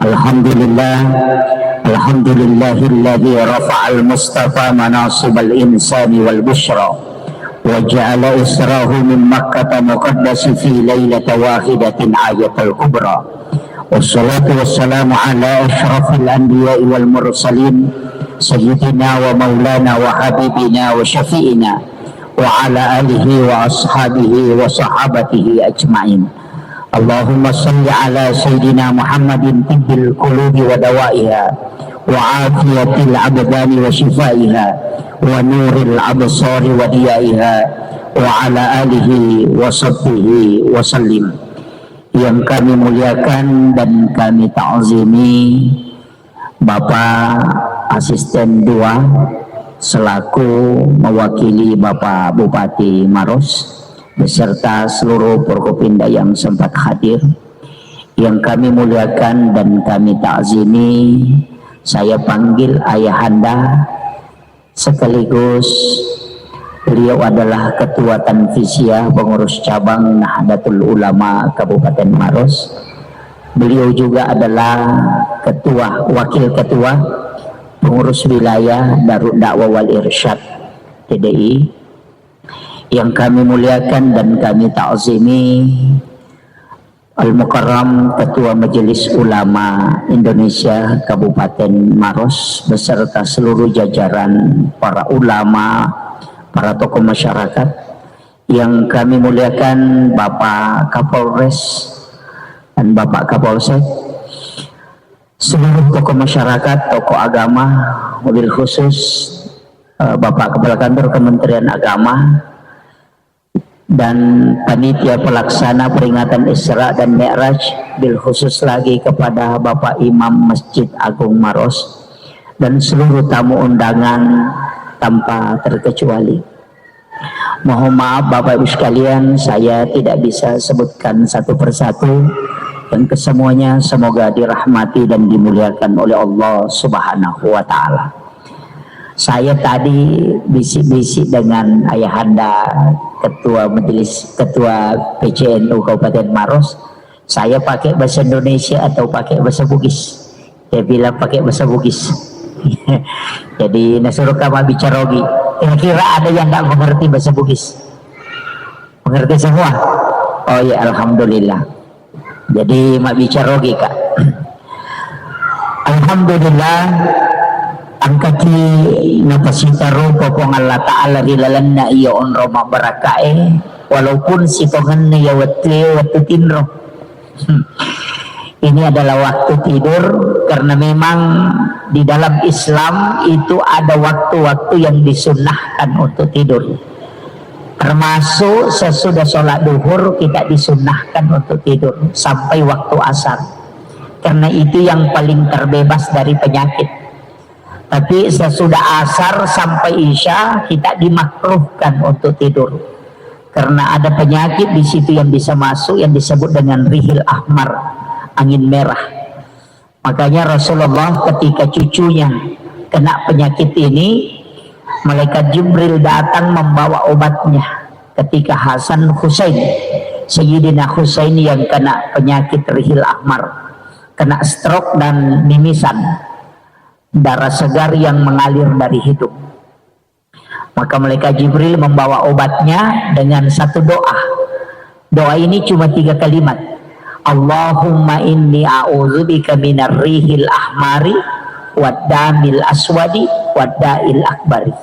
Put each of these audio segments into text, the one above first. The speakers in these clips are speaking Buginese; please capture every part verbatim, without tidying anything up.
Alhamdulillah, alhamdulillahilladzi rafa'al mustafa manasibal insani wal busyra wa ja'ala israhu min Makkata muqaddasi fi lailata wahidatin ayatul kubra. Wassalatu wassalamu ala asyrafil anbiya'i wal mursalin sayyidina wa maulana wa habibina wa syafi'ina wa ala alihi wa ashabihi wa sahabatihi ajma'in. Allahumma salli ala sayyidina Muhammadin tibbil qulubi wa dawaiha wa afiyatil abdani wa shifaiha wa nuril absari wa diyaiha wa ala alihi wa sahbihi wa sallim. Yang kami muliakan dan kami ta'zimi Bapak Asisten dua selaku mewakili Bapak Bupati Maros beserta seluruh Forkopimda yang sempat hadir. Yang kami muliakan dan kami ta'zimi, saya panggil Ayahanda sekaligus beliau adalah Ketua Tanfisiyah Pengurus Cabang Nahdlatul Ulama Kabupaten Maros. Beliau juga adalah Ketua, Wakil Ketua Pengurus Wilayah Darud Dakwah wal Irsyad, T D I. Yang kami muliakan dan kami ta'zimi, Al-Mukarram Ketua Majelis Ulama Indonesia Kabupaten Maros beserta seluruh jajaran para ulama, para tokoh masyarakat yang kami muliakan, Bapak Kapolres dan Bapak Kapolsek, seluruh tokoh masyarakat, tokoh agama, wabil khusus, eh, Bapak Kepala Kantor Kementerian Agama, dan panitia pelaksana peringatan Isra dan Mi'raj, bil khusus lagi kepada Bapak Imam Masjid Agung Maros dan seluruh tamu undangan tanpa terkecuali. Mohon maaf Bapak Ibu sekalian, saya tidak bisa sebutkan satu persatu. Yang kesemuanya semoga dirahmati dan dimuliakan oleh Allah Subhanahu wa Ta'ala. Saya tadi bisik-bisik dengan Ayahanda Ketua Majelis, Ketua P C N U Kabupaten Maros, saya pakai bahasa Indonesia atau pakai bahasa Bugis? Dia bilang pakai bahasa Bugis. Jadi, nasuruh kami bicara lagi. Kira-kira ada yang nggak mengerti bahasa Bugis? Mengerti semua? Oh ya, alhamdulillah. Jadi, mabbicara ogi, Kak. Alhamdulillah, engkaki napasitaropa Puang Allah Ta'ala ri lalenna iya onrong mabbarakkae, walaupun sitongenna iya wettue wettu tinro. Hmm. Ini adalah waktu tidur, karena memang di dalam Islam itu ada waktu-waktu yang disunnahkan untuk tidur. Termasuk sesudah sholat duhur kita disunnahkan untuk tidur sampai waktu asar. Karena itu yang paling terbebas dari penyakit. Tapi sesudah asar sampai isya kita dimakruhkan untuk tidur. Karena ada penyakit di situ yang bisa masuk yang disebut dengan rihil ahmar, angin merah. Makanya Rasulullah ketika cucunya kena penyakit ini, malaikat Jibril datang membawa obatnya. Ketika Hasan Husain, Sayyidina Husain yang kena penyakit rihil ahmar, kena stroke dan mimisan, darah segar yang mengalir dari hidung. Maka malaikat Jibril membawa obatnya dengan satu doa. Doa ini cuma tiga kalimat. Allahumma inni a'udzubika minar rihil ahmari wad damil aswadi wad da'il akbari.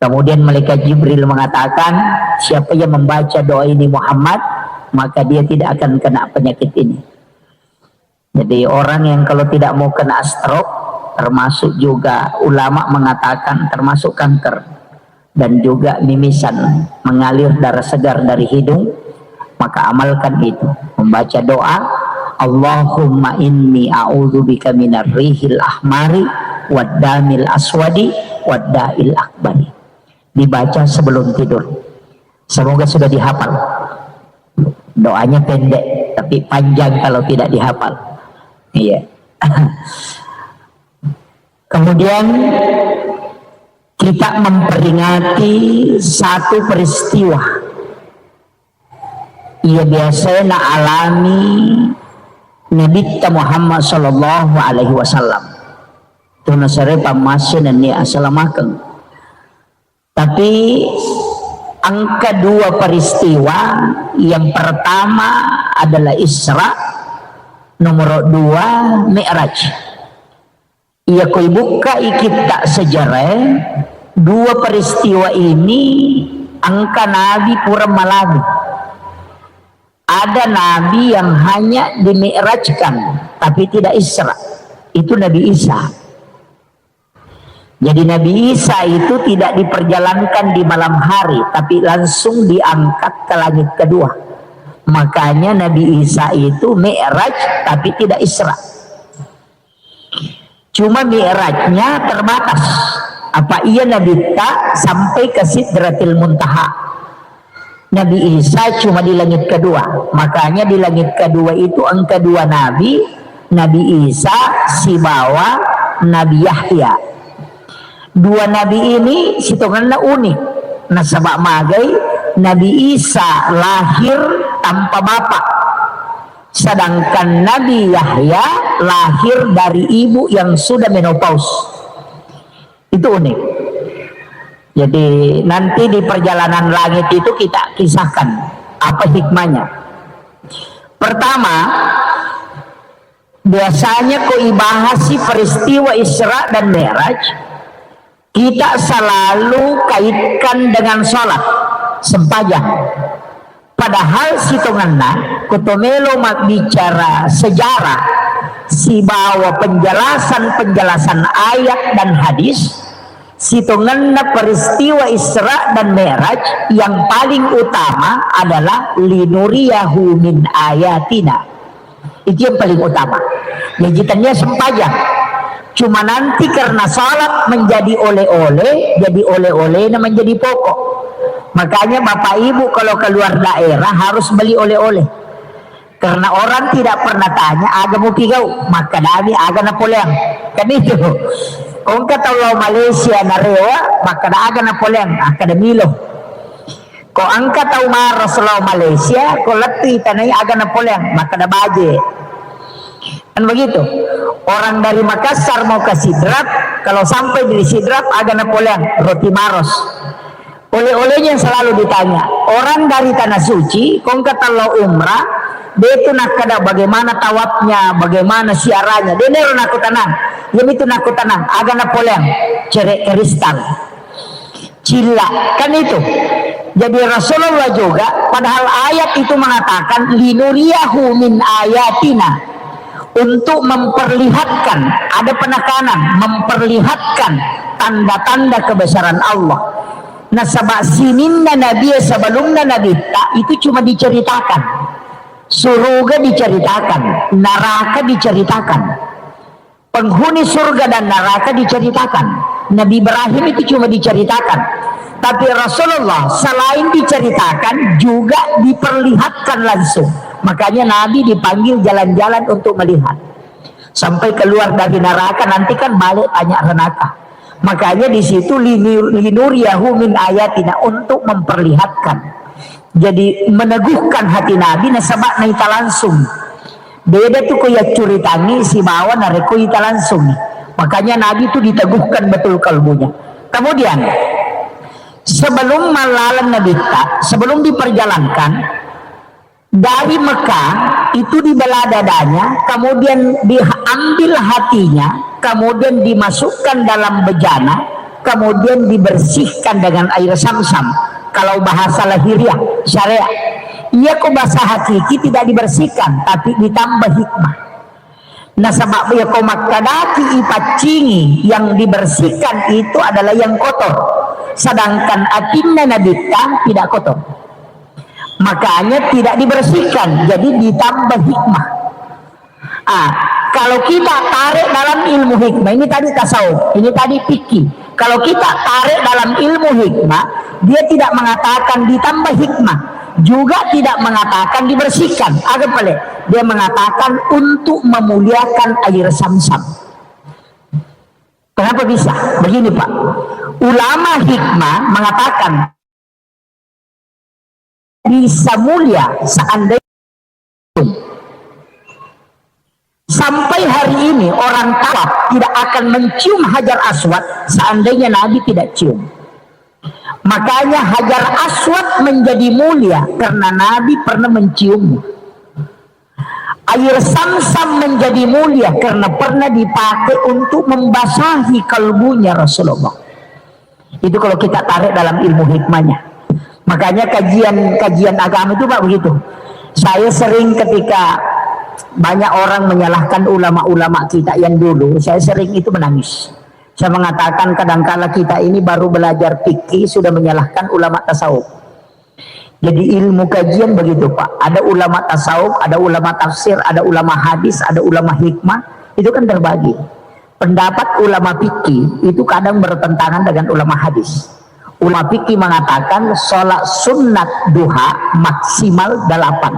Kemudian malaikat Jibril mengatakan, siapa yang membaca doa ini Muhammad, maka dia tidak akan kena penyakit ini. Jadi orang yang kalau tidak mau kena stroke, termasuk juga ulama mengatakan termasuk kanker dan juga mimisan mengalir darah segar dari hidung, maka amalkan itu, membaca doa, Allahumma inni a'udzubika minar rihil ahmari wad damil aswadi wad da'il akbari. Dibaca sebelum tidur. Semoga sudah dihafal. Doanya pendek, tapi panjang kalau tidak dihafal. Iya. Kemudian kita memperingati satu peristiwa. Iya, biasanya alami Nabitta Muhammad sallallahu alaihi wasallam. Tuna sare pammasse nenni asalamakeng. Tapi engka dua peristiwa, yang pertama adalah Isra, nomor dua Mi'raj. Iya ko ibukkai kitta sejarah, dua peristiwa ini engka nabi pura malami. Ada nabi yang hanya dimi'rajkan, tapi tidak Isra. Itu Nabi Isa. Jadi Nabi Isa itu tidak diperjalankan di malam hari, tapi langsung diangkat ke langit kedua. Makanya Nabi Isa itu mi'raj, tapi tidak Isra. Cuma mi'rajnya terbatas. Apa iya Nabitta sampai ke Sidratil Muntaha. Nabi Isa cuma di langit kedua. Makanya di langit kedua itu engka dua nabi, Nabi Isa sibawa Nabi Yahya. Dua nabi ini sitongenna unik. Nasaba magai Nabi Isa lahir tanpa bapak. Sedangkan Nabi Yahya lahir dari ibu yang sudah menopause. Itu unik. Jadi, nanti di perjalanan langit itu kita kisahkan apa hikmahnya. Pertama, biasanya ko ibahasi peristiwa Isra dan Mi'raj, kita selalu kaitkan dengan sholat, sempajang. Padahal sitongenna, ko to melo mabbicara sejarah sibawa penjelasan-penjelasan ayat dan hadis, sitongenna peristiwa Isra dan Mi'raj yang paling utama adalah linuriyahu min ayatina. Itu yang paling utama. Jadi tania sempajang. Cuma nanti karena salat menjadi oleh-oleh, jadi oleh-olehnya menjadi pokok. Makanya Bapak Ibu kalau keluar daerah harus beli oleh-oleh. Karena orang tidak pernah tanya, "Aga mupigau?" Makkadami, "Aga napoleang." Kan itu. Ko engka tau lao Malaysia narewa, makkada, "Aga napoleang?" Akkada, "Milo." Ko engka tau maros lao Malaysia, ko lettu itanai, "Aga napoleang?" Makkada, "Baje." Kan begitu. Orang dari Makassar mau ke Sidrap, kalau sampai di Sidrap, "Aga napoleang?" "Roti maros." Oleh-olehnya yang selalu ditanya. Orang dari Tanah Suci, ko engka tau lao umrah, de tu nakkada bagaimana tawafnya, bagaimana ziarahnya. De nero nakkutanang. Iyami tu nakkutanang, "Aga napoleang?" "Cere' kristal." Cilla, kan itu. Jadi Rasulullah juga, padahal ayat itu mengatakan, "Linuriyahu min ayatina," untuk memperlihatkan, ada penekanan, memperlihatkan tanda-tanda kebesaran Allah. Nasaba sininna Nabi sebelumna Nabitta itu cuma diceritakan. Suruga diceritakan, neraka diceritakan. Penghuni surga dan neraka diceritakan. Nabi Ibrahim itu cuma diceritakan. Tapi Rasulullah selain diceritakan, juga diperlihatkan langsung. Makanya Nabi dipanggil jalan-jalan untuk melihat. Sampai keluar dari neraka, nanti kan balik tanya neraka. Makanya di situ linu-, linuriyahu min ayatina, untuk memperlihatkan. Jadi meneguhkan hati Nabi nasaba naita langsung. Beda tu ko yaccuritangi sibawa narekko ita langsung. Makanya Nabi tu diteguhkan betul kalbunya. Kemudian, sebelum mallaleng Nabitta, sebelum diperjalankan, dari Mekah itu dibelah dadanya, kemudian diambil hatinya, kemudian dimasukkan dalam bejana, kemudian dibersihkan dengan air Zamzam. Kalau bahasa lahiriah, syariat. Iya ko bahasa hakiki tidak dibersihkan, tapi ditambah hikmah. Nasaba iya ko makkadaki ipaccingi, yang dibersihkan itu adalah yang kotor. Sedangkan atinna Nabitta tidak kotor. Makanya tidak dibersihkan, jadi ditambah hikmah. Ah, kalau kita tarik dalam ilmu hikmah, ini tadi tasawuf, ini tadi fikih. Kalau kita tarik dalam ilmu hikmah, dia tidak mengatakan ditambah hikmah, juga tidak mengatakan dibersihkan. Aga pale? Dia mengatakan untuk memuliakan air Zamzam. Kenapa bisa? Begini, Pak. Ulama hikmah mengatakan bisa mulia seandainya. Sampai hari ini orang Tawaf tidak akan mencium Hajar Aswad seandainya Nabi tidak cium. Makanya Hajar Aswad menjadi mulia karena Nabi pernah menciumnya. Air Samsam menjadi mulia karena pernah dipakai untuk membasahi kalbunya Rasulullah. Itu kalau kita tarik dalam ilmu hikmahnya. Makanya kajian-kajian agama itu, Pak, begitu. Saya sering, ketika banyak orang menyalahkan ulama-ulama kita yang dulu, saya sering itu menangis. Saya mengatakan, kadangkala kita ini baru belajar fikih sudah menyalahkan ulama tasawuf. Jadi ilmu kajian begitu, Pak. Ada ulama tasawuf, ada ulama tafsir, ada ulama hadis, ada ulama hikmah. Itu kan terbagi. Pendapat ulama fikih itu kadang bertentangan dengan ulama hadis. Ulama fikih mengatakan sholat sunat duha maksimal delapan.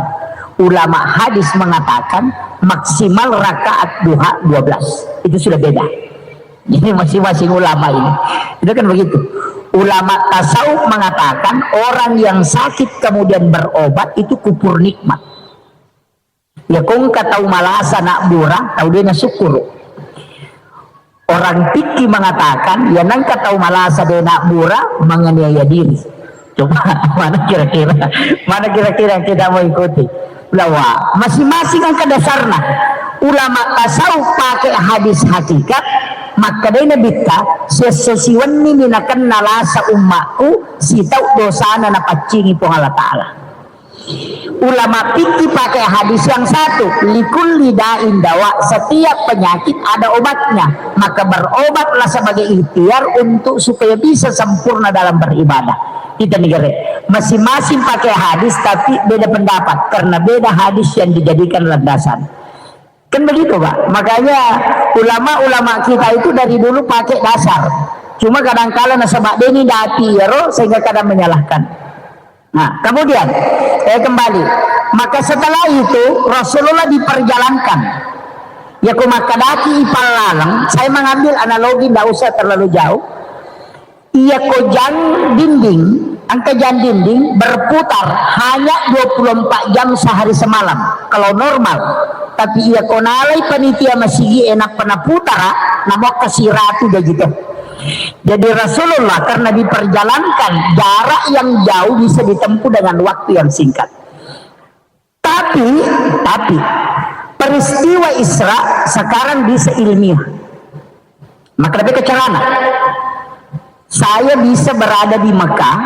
Ulama hadis mengatakan maksimal rakaat duha dua belas. Itu sudah beda. Jadi masing-masing ulama ini. Itu kan begitu. Ulama tasawuf mengatakan orang yang sakit kemudian berobat itu kufur nikmat. Ya, ko engka tau malasa nabbura, tau de' nasukkuru. Orang fikih mengatakan, ya, nengka tau malasa de' nabbura, menganiaya diri. Coba, mana kira-kira, mana kira-kira yang kita mau ikuti? Lawa, masing-masing engka dasarna. Ulama tasawuf pakai hadis hakikat, makkedai Nabitta, siesso siwenni mi nakenna lasa ummakku, sitau dosana napaccingi Puang Allah Ta'ala. Ulama fikih pakai hadis yang satu, likulli da'in dawa, setiap penyakit ada obatnya, maka berobatlah sebagai ikhtiar untuk supaya bisa sempurna dalam beribadah. Kita negara masing-masing pakai hadis, tapi beda pendapat karena beda hadis yang dijadikan landasan. Kan begitu, Pak. Makanya ulama-ulama kita itu dari dulu pakai dasar. Cuma kadangkala nasaba deni dati iyaro sehingga kadang menyalahkan. Nah, kemudian, eh, kembali. Maka setelah itu Rasulullah diperjalankan. Ya, ku makkadaki ipallaleng, saya mengambil analogi, ndak usah terlalu jauh. Iya, ko jang dinding, engka jang dinding berputar hanya dua puluh empat jam sehari semalam kalau normal. Tapi iya, ko nalai panitia masigi enak pernah putara, namo kasiratu jaji teh. Jadi Rasulullah karena diperjalankan jarak yang jauh bisa ditempuh dengan waktu yang singkat. Tapi, tapi peristiwa Isra sekarang bisa ilmiah. Maka lebih ke celana. Saya bisa berada di Mekah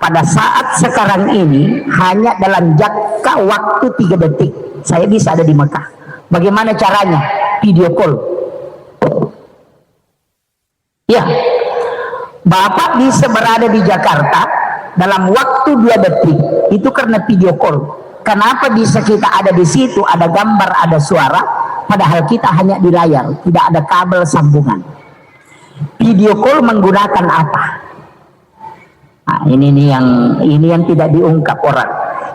pada saat sekarang ini hanya dalam jangka waktu tiga detik. Saya bisa ada di Mekah. Bagaimana caranya? Video call. Ya, Bapak bisa berada di Jakarta dalam waktu dua detik, itu karena video call. Kenapa bisa kita ada di situ, ada gambar, ada suara, padahal kita hanya di layar, tidak ada kabel sambungan. Video call menggunakan apa? Nah, ini nih yang, ini yang tidak diungkap orang.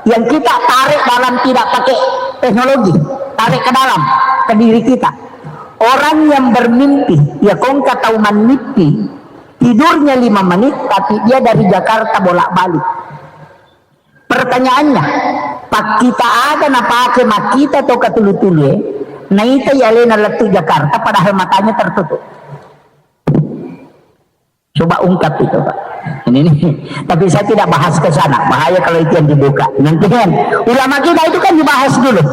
Yang kita tarik dalam tidak pakai teknologi, tarik ke dalam, ke diri kita. Orang yang bermimpi, ya, ko engka tau mannippi, tidurnya lima menit, tapi dia dari Jakarta bolak-balik. Pertanyaannya, pakkita aga napake makkita to katulu-tulue, naita alena lettu Jakarta padahal matanya tertutup. Coba ungkap itu, Pak. Ini nih. Tapi saya tidak bahas ke sana. Bahaya kalau itu yang dibuka. Nanti kan ulama kita itu kan dibahas dulu.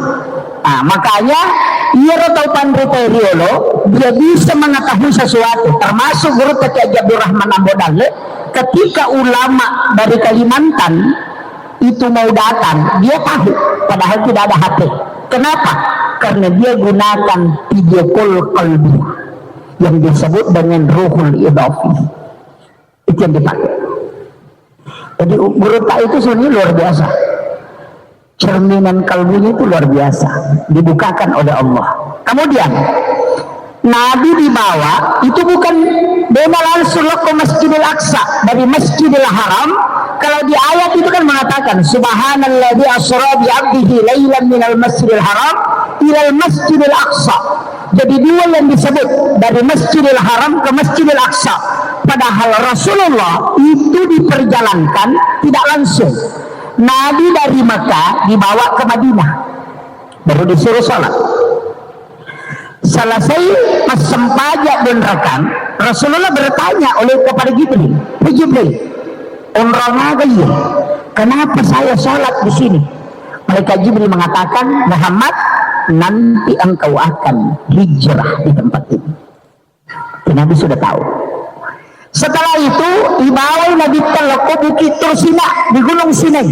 Nah, makanya iyaro tau panrita riolo, dia bisa mengetahui sesuatu. Termasuk guru Kiai Haji Abdurrahman Ambo Dalle, ketika ulama dari Kalimantan itu mau datang, dia tahu. Padahal tidak ada H P. Kenapa? Karena dia gunakan video call qalbi yang disebut dengan ruhul idafi. Itu yang dipakai. Jadi, gurutta itu sebenarnya luar biasa. Cerminan kalbunya itu luar biasa. Dibukakan oleh Allah. Kemudian, Nabi dibawa, itu bukan, de' na langsung lao ke Masjidil Aqsa. Dari Masjidil Haram, kalau di ayat itu kan mengatakan, "Subhanalladzi asra bi abdihi lailan minal Masjidil Haram ilal Masjidil Aqsa." Jadi dua yang disebut, dari Masjidil Haram ke Masjidil Aqsa. Padahal Rasulullah itu diperjalankan tidak langsung. Nabi dari Mekah dibawa ke Madinah, baru disuruh sholat. Selesai massempajang dua rakang, Rasulullah bertanya oleh kepada Jibril, "Hai Jibril, onrong aga iya? Kenapa saya sholat di sini?" Malaikat Jibril mengatakan, "Muhammad, nanti engkau akan hijrah di tempat ini." Nabi sudah tahu. Setelah itu, dibawai Nabitta lokko Bukit Tursina di Gunung Sinai.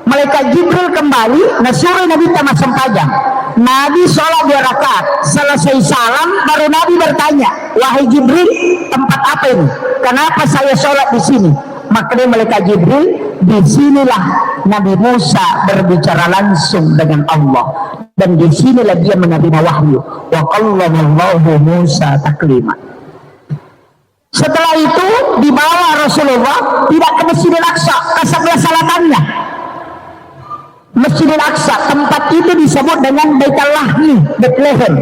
Malaikat Jibril kembali, nasuroi Nabitta massempajang. Nabi sholat dua rakaat. Selesai salam, baru Nabi bertanya, "Wahai Jibril, tempat apa ini? Kenapa saya sholat di sini?" Makanya malaikat Jibril, "Di sinilah Nabi Musa berbicara langsung dengan Allah, dan di sinilah dia menerima wahyu. Wa kallamallahu Musa taklima." Setelah itu dibawa Rasulullah tidak ke Masjidil Aqsa, ke sebelah selatannya. Masjidil Aqsa, tempat itu disebut dengan Baitul Lahmi, Bethlehem.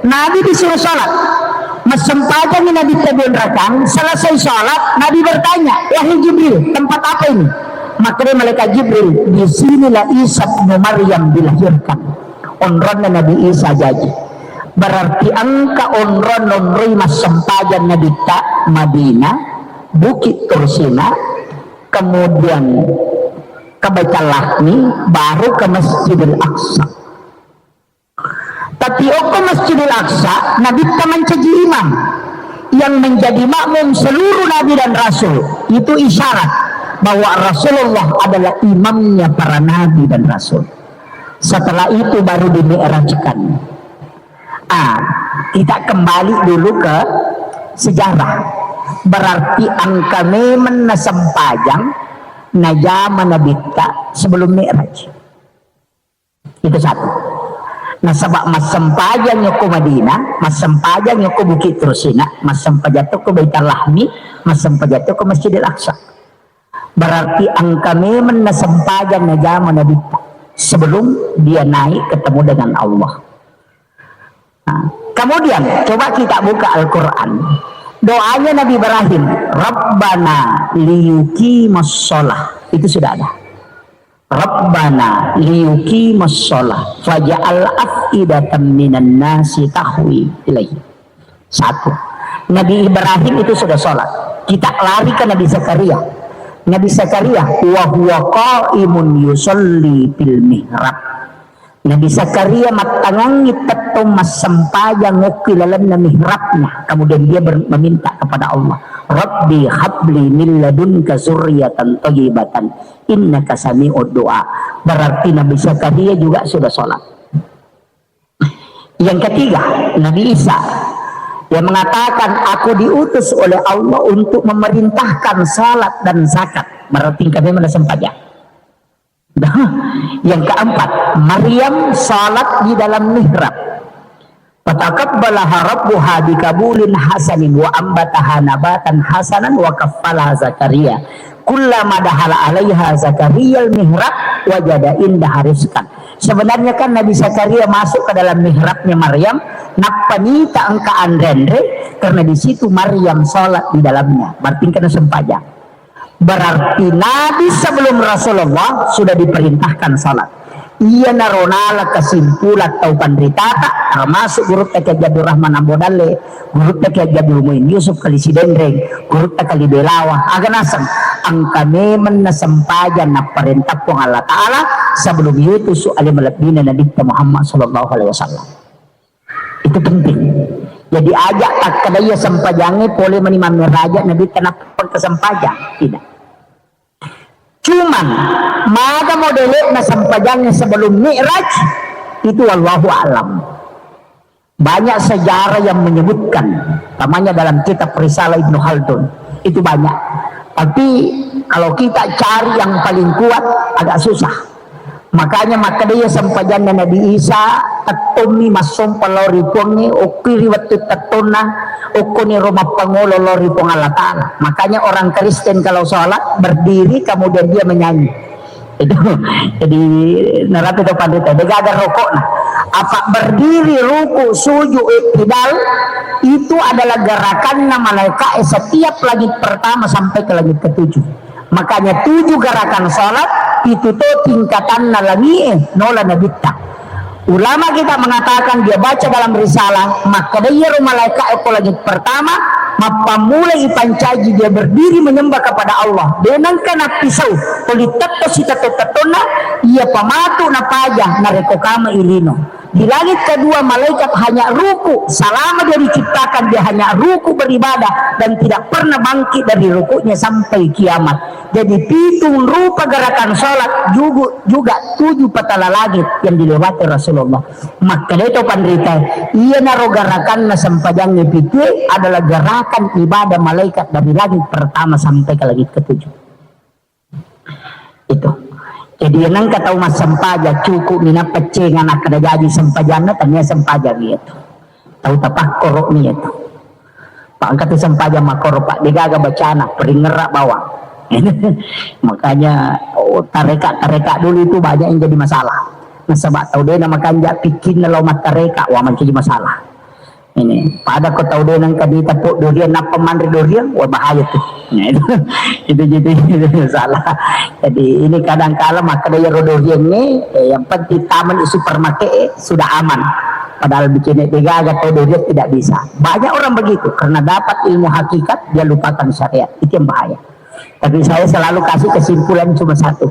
Nabi disuruh sholat. Massempajangi Nabi tebeng rakang, selesai sholat, Nabi bertanya, "Wahai Jibril, tempat apa ini?" Makanya malaikat Jibril, "Di sinilah Isa bin Maryam dilahirkan." Onronna Nabi Isa jaji. Berarti engka onrong nonroi massempajang Nabitta Madinah, Bukit Tursina, kemudian ke Baitul Lahmi, baru ke Masjidil Aqsa. Tapi okko Masjidil Aqsa, Nabitta mancaji imam. Yang menjadi makmum seluruh nabi dan rasul. Itu isyarat bahwa Rasulullah adalah imamnya para nabi dan rasul. Setelah itu baru dimi'rajkan. Ah, kita kembali dulu ke sejarah. Berarti engka memeng nasempajang najama Nabitta sebelum Mi'raj. Itu satu. Nasaba massempajang yokko Madinah, massempajang yokko Bukit Tursina, massempajang tokko Baitul Lahmi, massempajang tokko Masjidil Aqsa. Berarti engka memeng nasempajang najama Nabitta sebelum dia naik ketemu dengan Allah. Nah, kemudian coba kita buka Al-Quran. Doanya Nabi Ibrahim, "Rabbana liyuqimus shalah." Itu sudah ada. "Rabbana liyuqimus shalah faj'al af'idatan minan nasi tahwi ilaihi." Satu. Nabi Ibrahim itu sudah sholat. Kita lari ke Nabi Zakaria. Nabi Zakaria, "Wa huwa qaimun yusalli fil mihrab." Nabi Zakaria mattangongi tettong massempajang okki lalenna mihrabnya. Kemudian dia ber-, meminta kepada Allah, "Rabbi habli min ladunka zurriyatan thayyibatan innaka sami'ud du'a." Berarti Nabi Zakaria juga sudah sholat. Yang ketiga, Nabi Isa yang mengatakan, "Aku diutus oleh Allah untuk memerintahkan salat dan zakat." Berarti kami mana sempajang. Yang keempat, Maryam salat di dalam mihrab. Fataqabbalaha rabbuha biqabulin hasanin wa ambataha nabatan hasanan wa kaffalaha Zakaria. Kullama dakhala alaiha Zakariyal mihrab wajada indaha rizqan. Sebenarnya kan Nabi Zakaria masuk ke dalam mihrabnya Maryam, nappa nita engka anre-anre, karena di situ Maryam sholat di dalamnya. Berarti kena sempajang. Berarti Nabi sebelum Rasulullah sudah diperintahkan sholat. Iyanaro nala kesimpulan tau panritata, termasuk gurutta Kiai Abdul Rahman Ambo Dalle, gurutta Kiai Abdul Muin Yusuf Kali Sidenreng, gurutta Kali Belawa, aga naseng, engka memeng nasempajang napparentah Puang Allah Ta'ala sebelum yutusu ale malebbina Nabitta Muhammad sallallahu alaihi wasallam. Itu penting. Jadi aja takkedaya sempajangnge pole mani mammeraja Nabitta nappa kesempajang. Tidak. Cuman, maga modele'na sempajangnya sebelum Mi'raj, itu wallahu a'lam. Banyak sejarah yang menyebutkan, namanya dalam kitab Risalah Ibnu Khaldun, itu banyak. Tapi kalau kita cari yang paling kuat, agak susah. Makanya makkedai sempajanna Nabi Isa, tettommi massompa lao ri Puangnge, okki ri wettu tettonna, okkoniro mappangolo lao ri Puang Allah Ta'ala. Makanya orang Kristen kalau sholat berdiri, kemudian dia menyanyi. Itu, jadi narapi to pandita, degaga rokokna. Apa berdiri, ruku, sujud, iktidal, itu adalah gerakanna malaika setiap langit pertama sampai ke langit ketujuh. Makanya tujuh gerakan sholat itu to tingkatanna langie nola nabitta. Ulama kita mengatakan, dia baca dalam risalah, makkeda iyaro malaika e ko langit pertama, mappammula ipancaji dia berdiri menyembah kepada Allah. De nengka nappisau, tuli tetto siteto-tettonna, iya pamatu napaja, narekko kama ilino. Di langit kedua, malaikat hanya ruku, selama dia diciptakan, dia hanya ruku beribadah dan tidak pernah bangkit dari rukuknya sampai kiamat. Jadi, pitung rupa gerakan sholat jugu-, juga tujuh petala langit yang dilewati Rasulullah. Makkeda to panrita, iyanaro gerakanna sempajangnge pitue adalah gerakan ibadah malaikat dari langit pertama sampai ke langit ketujuh. Itu. Jadi, nengka tau massempajang, cukup minappa cenga nakkeda jaji sempajanna, tania sempajang itu. Tau tapakkoro mi itu. Pak, engka tu sempajang makkoro, Pak, degaga bacana, peringerra bawang. Makanya, oh, tareka-tareka dulu itu banyak yang jadi masalah. Nasaba tau dena makanja pikirna lao mattareka, wah, mancaji masalah. Ini, pada ko tau dena engka dita po durian, nappa manre durian, wah, bahaya tuh. Nah, itu, itu jadi masalah. Jadi, ini kadang kala makkeda iyaro durian ini, eh, yang penting taman di supermarket, eh, sudah aman. Padahal bikin degaga tau durian tidak bisa. Banyak orang begitu, karena dapat ilmu hakikat, dia lupakan syariat. Itu yang bahaya. Tapi saya selalu kasih kesimpulan cuma satu.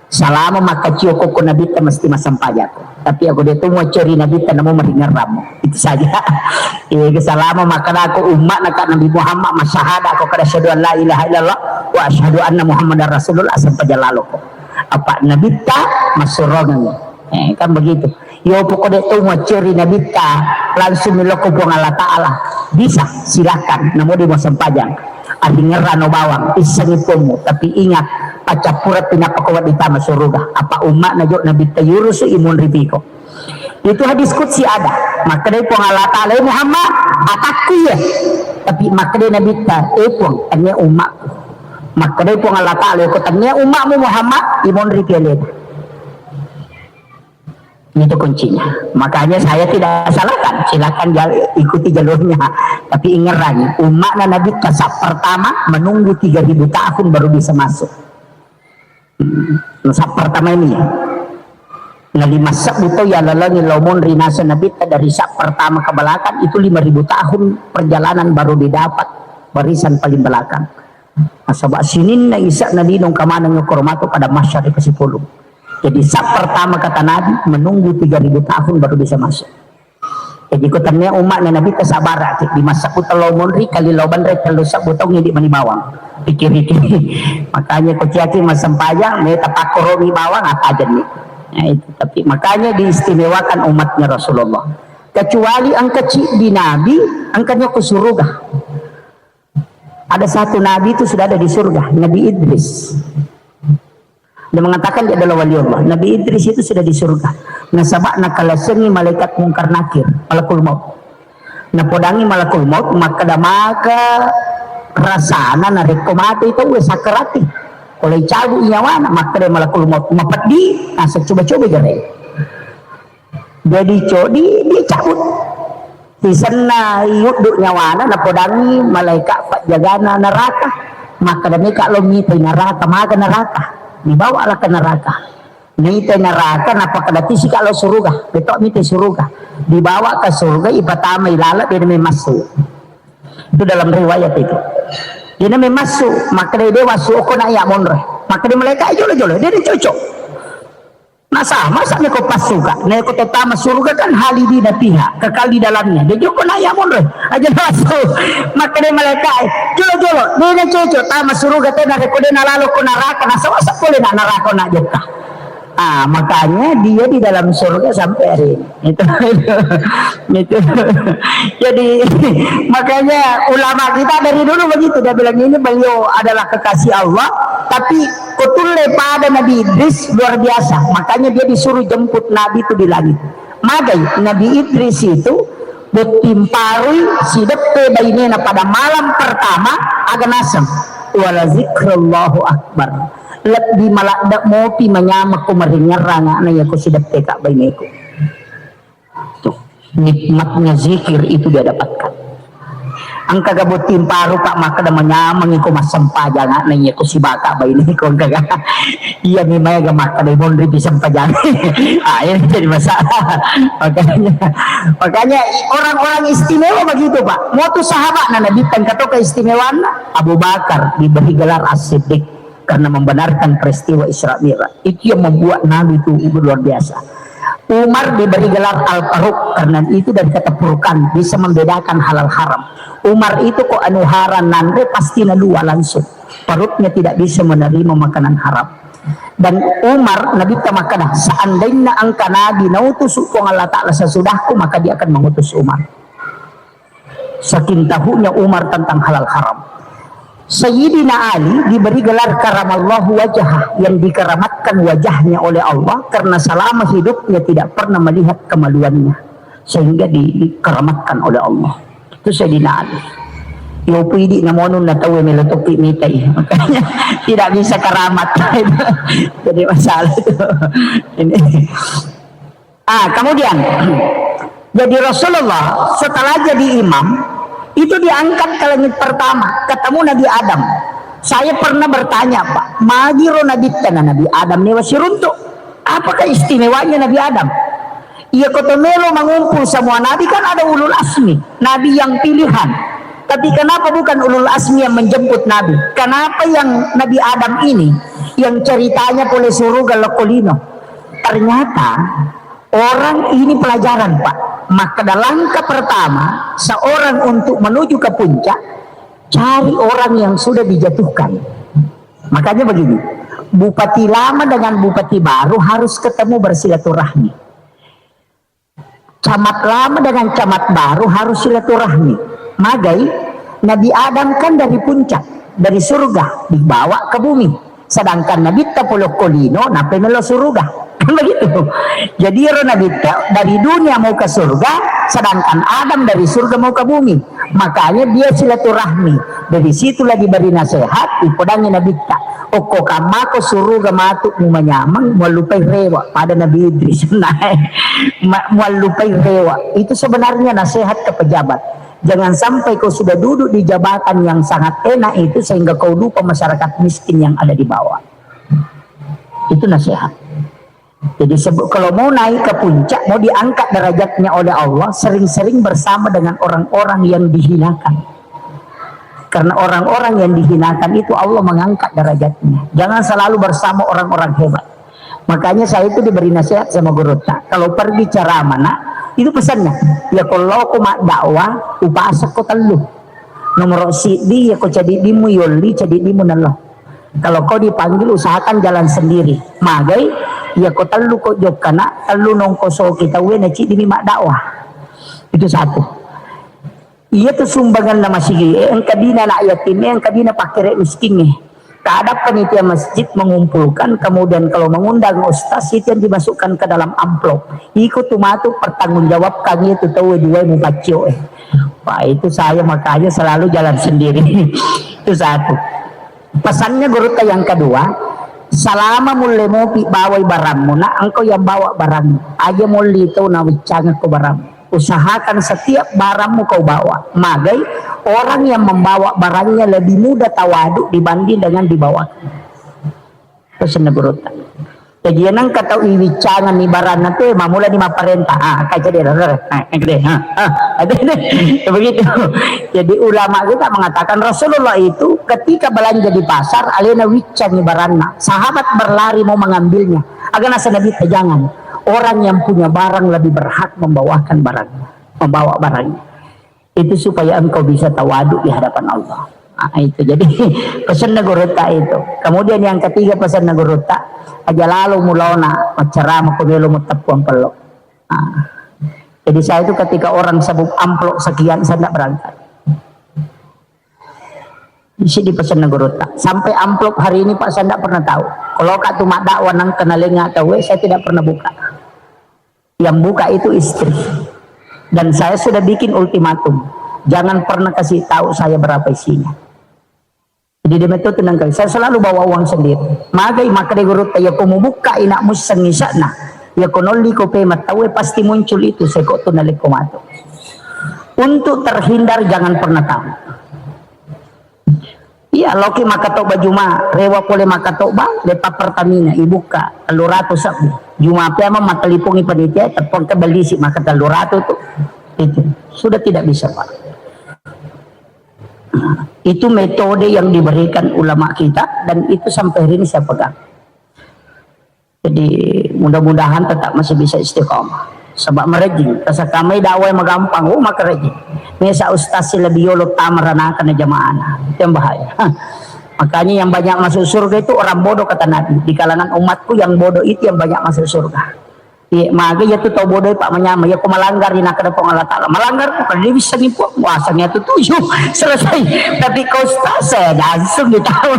Selama makkacio kokko Nabitta mesti massempajang. Tapi aku dia tu mau ceri Nabitta namo meringerramu. Itu saja. Iya, selama makkadako umma naka Nabi Muhammad masyahada ko kada asyhadu an la ilaha illallah wa asyhadu anna Muhammadar Rasulullah, sempajang laloko. Apa Nabitta massurongangi. Eh, kan begitu. Yo pokok de tau macceri Nabitta, langsung miloko Puang Allah Ta'ala. Bisa, silakan. Namo di mau sempajang. Aringerrano bawang, issengi pommu. Tapi ingat, paccappura pinappa ko wedding tama suruga. Apa umma na jo Nabitta yurusu imun ripiko. Itu hadis qudsi ada. Makkedai Puang Allah Ta'ala, "Eh Muhammad, atakku ya." Tapi makkedai Nabitta, "Eh Puang, tania ummaku." Makkedai Puang Allah Ta'ala, "Ko tania ummamu Muhammad, imun ripialena." Itu kuncinya. Makanya saya tidak salahkan, silakan jal-, ikuti jalurnya. Tapi ingerangi, umatnya Nabi saf pertama menunggu tiga ribu tahun baru bisa masuk. Hmm. Saf pertama ini ya. Nah, lima sebbu tau ya lalangi laumon rinasa Nabi dari saf pertama ke belakang itu lima ribu tahun perjalanan baru didapat barisan paling belakang. Nasaba sininna isa na lino kamaneng okoro matu pada masyari kesipulung. Jadi saf pertama kata Nabi menunggu tiga ribu tahun baru bisa masuk. Jadi ko tania umatnya Nabi kesabaran di masa ku telo monri kali lo banre telo sebbu tau ngidi mani bawang. Pikir-pikir. Makanya ko ciaki masempajang, me tapakoromi bawang apa jenis. Nah, itu. Tapi makanya diistimewakan umatnya Rasulullah. Kecuali engka ci di Nabi, engkanya ke surga. Ada satu nabi itu sudah ada di surga, Nabi Idris. Dia mengatakan dia adalah wali Allah. Nabi Idris itu sudah di surga. Nasaba nakalasengi malaikat Mungkar Nakir, Malakul Maut. Napodangi Malakul Maut, makkeda maka rasana narekko mate itu wes sakarati. Kalau cabut nyawana, makkeda Malakul Maut, mapeddi, nasa coba-coba jere. Jadi codi dicabut. Sisenna yuddu nyawana napodangi malaika pajjagana neraka. Makkeda meka lo mitai neraka, maga neraka. Dibawa lah ke neraka. Mitai neraka, napakkeda tisika lo suruga. Betok mitai suruga. Dibawa ke surga, ipatamai laleng, dia masuk. Itu dalam riwayat itu. Dia masuk, makkeda dia masuk, kok nak ya monre. Makkeda malaika, "Jolo-jolo, dia cocok." Nah, sama saja ko pasuka. Nah, ko tama surga kan halidina fiha, kekal di dalamnya. Dia joko na ya monro. Aja masuk. Makkeda malaika, "Jolo-jolo, dena cocok tama surga tena reko dena lalo ko neraka, nah sawasa pole na neraka na jokka." Ah, makanya dia di dalam surga sampai hari ini. Itu, itu, itu. Jadi, makanya ulama kita dari dulu begitu, dia bilang, "Ini beliau adalah kekasih Allah, tapi kutulle pada Nabi Idris luar biasa." Makanya dia disuruh jemput Nabi itu di langit. Magai Nabi Idris itu, bettimparui sideppe bainena pada malam pertama, aga naseng, "Wala zikrullahu akbar." Lebbi maladde mopi manyamekko maringerrang anaknya ko sideppe ka baineku. Tuh, nikmatnya zikir itu dia dapatkan. Engka ga botting paru, Pak, makkeda manyameng iko massempajang, na iya ko sibaka baine ko engka ga. Iya mi maega makkeda monri pi sempajang. Ah, ini jadi masalah. Makanya, makanya orang-orang istimewa begitu, Pak. Mau tuh sahabat na Nabi tengka to keistimewaanna. Abu Bakar diberi gelar As-Siddiq karena membenarkan peristiwa Isra Mi'raj. Itu yang membuat Nabi itu luar biasa. Umar diberi gelar Al-Faruq karena itu dari kata furqan, bisa membedakan halal haram. Umar itu ko anu haram nanre pasti na dua langsung. Perutnya tidak bisa menerima makanan haram. Dan Umar, Nabi ta makkeda, seandainya engka Nabi nautus Puang Allah Ta'ala sesudahku, maka dia akan mengutus Umar. Saking tahunya Umar tentang halal haram. Sayyidina Ali diberi gelar karamallahu wajhah, yang dikeramatkan wajahnya oleh Allah karena selama hidupnya tidak pernah melihat kemaluannya, sehingga di-, dikeramatkan oleh Allah. Itu Sayyidina Ali. Yo pidi namonun na tau melo topi mitai. Makanya tidak bisa keramat. Jadi masalah itu. Ini. Ah, kemudian, jadi Rasulullah setelah jadi imam, itu diangkat ke langit pertama, ketemu Nabi Adam. Saya pernah bertanya, Pak, magiro Nabi tena Nabi Adam ni wasiruntuk. Apakah istimewanya Nabi Adam? Iya, koto melo mengumpul semua nabi, kan ada ulul asmi, nabi yang pilihan. Tapi kenapa bukan ulul asmi yang menjemput Nabi? Kenapa yang Nabi Adam ini yang ceritanya pole suruga lokkolino? Ternyata orang ini pelajaran, Pak. Maka dalam langkah pertama seorang untuk menuju ke puncak, cari orang yang sudah dijatuhkan. Makanya begini, bupati lama dengan bupati baru harus ketemu bersilaturahmi. Camat lama dengan camat baru harus silaturahmi. Magai, Nabi Adam kan dari puncak, dari surga, dibawa ke bumi. Sedangkan Nabitta polokkolino, nape melo surga. Kan begitu. Jadi ro Nabitta dari dunia mau ke surga, sedangkan Adam dari surga mau ke bumi. Makanya dia silaturahmi. Dari situlah diberi nasihat, dipodangi Nabitta. Okko kammako suruga matu mumanyameng, muallupai rewa pada Nabi Idris. Nah, ma-, muallupai rewa. Itu sebenarnya nasihat ke pejabat. Jangan sampai kau sudah duduk di jabatan yang sangat enak itu sehingga kau lupa masyarakat miskin yang ada di bawah. Itu nasihat. Jadi sebut, kalau mau naik ke puncak, mau diangkat derajatnya oleh Allah, sering-sering bersama dengan orang-orang yang dihinakan. Karena orang-orang yang dihinakan itu Allah mengangkat derajatnya. Jangan selalu bersama orang-orang hebat. Makanya saya itu diberi nasihat sama gurutta. Kalau pergi ceramah, nak, itu pesannya. Ya kalau ko mak dakwah, upasako tellu. Nomor siddi, ya ko cadi dimu yolli, cadi dimu nello. Kalau kau dipanggil, usahakan jalan sendiri. Magai, iya ko tellu ko jokkana, tellu nongko soki tauwe na ciddi mi maddakwah. Itu satu. Iya tu sumbangan na masigi, eh, engka dina anak yatim, eh, engka dina pakkere miskin, eh. Kada panitia masjid mengumpulkan, kemudian kalau mengundang ustaz, itu yang dimasukkan ke dalam amplop. Iko tu matu pertanggungjawabkan itu tauwe dua mupaccio, eh. Wah, itu saya makanya selalu jalan sendiri. Itu satu. Pesannya gurutta yang kedua, salama mulle mopi bawai barammu, nak engkau yang bawa barang. Aja molli tau nawiccangekko barang. Usahakan setiap barangmu kau bawa. Magai orang yang membawa barangnya lebih mudah tawadu dibanding dengan dibawakan. Pesanna gurutta. Jadi, nengka tau iwiccangenni baranna tu, mamulani mapparenta. Ah, kaca dia, ah, kaca dia, ah, ah, ada deh. Begitu. Jadi, ulama kita mengatakan Rasulullah itu ketika belanja di pasar, alena wiccangi baranna. Sahabat berlari mau mengambilnya. Aga nasa Nabi, "Jangan. Orang yang punya barang lebih berhak membawakan barangnya, membawa barangnya." Itu supaya engkau bisa tawadu di hadapan Allah. Nah, itu. Jadi, pesanna gurutta itu. Kemudian yang ketiga pesanna gurutta, aja lalo mulaona maccarama ko melo mutteppuang pello. Nah, jadi saya itu ketika orang sebut amplop sekian, saya tidak berangkat. Isi di pesanna gurutta. Sampai amplop hari ini, Pak, saya tidak pernah tahu. Kalau kak tu maddakwah nang kena lenga tahu, saya tidak pernah buka. Yang buka itu istri. Dan saya sudah bikin ultimatum, jangan pernah kasih tahu saya berapa isinya. Jadi dia metode nangkali, saya selalu bawa uang sendiri. Magai makkeda gurutta, "Yako mubukka ina musseng isa'na, yako nolli ko pema tauwe pasti muncul itu sekok tu nalekko matu." Untuk terhindar, jangan pernah tahu. Iya, loki makkatobba Juma, rewa pole makkatobba, lepa Pertamina, ibukka, tellu ratu sebbu. Juma pia memang mattelipongi panitia, telepon ke beli si maka tellu ratu tu. Itu. Sudah tidak bisa, Pak. Nah, itu metode yang diberikan ulama kita dan itu sampai hari ini saya pegang. Jadi, mudah-mudahan tetap masih bisa istiqomah. Sebab merejing, tasakamai dakwah magampang, oh, maka rejing. Mesa ustaz si lebih yolo tamara nakana jamaahna. Itu yang bahaya. Makanya yang banyak masuk surga itu orang bodoh, kata Nabi. Di kalangan umatku yang bodoh itu yang banyak masuk surga. Iya, maka ya tu tau bodoh, Pak, menyama. Ya, kau melanggar di nakada Puang Allah Ta'ala. Melanggar, bukan dia bisa nipu. Wah, sangnya tu tujuh. Selesai. Tapi kau ustaz, saya langsung ditahu.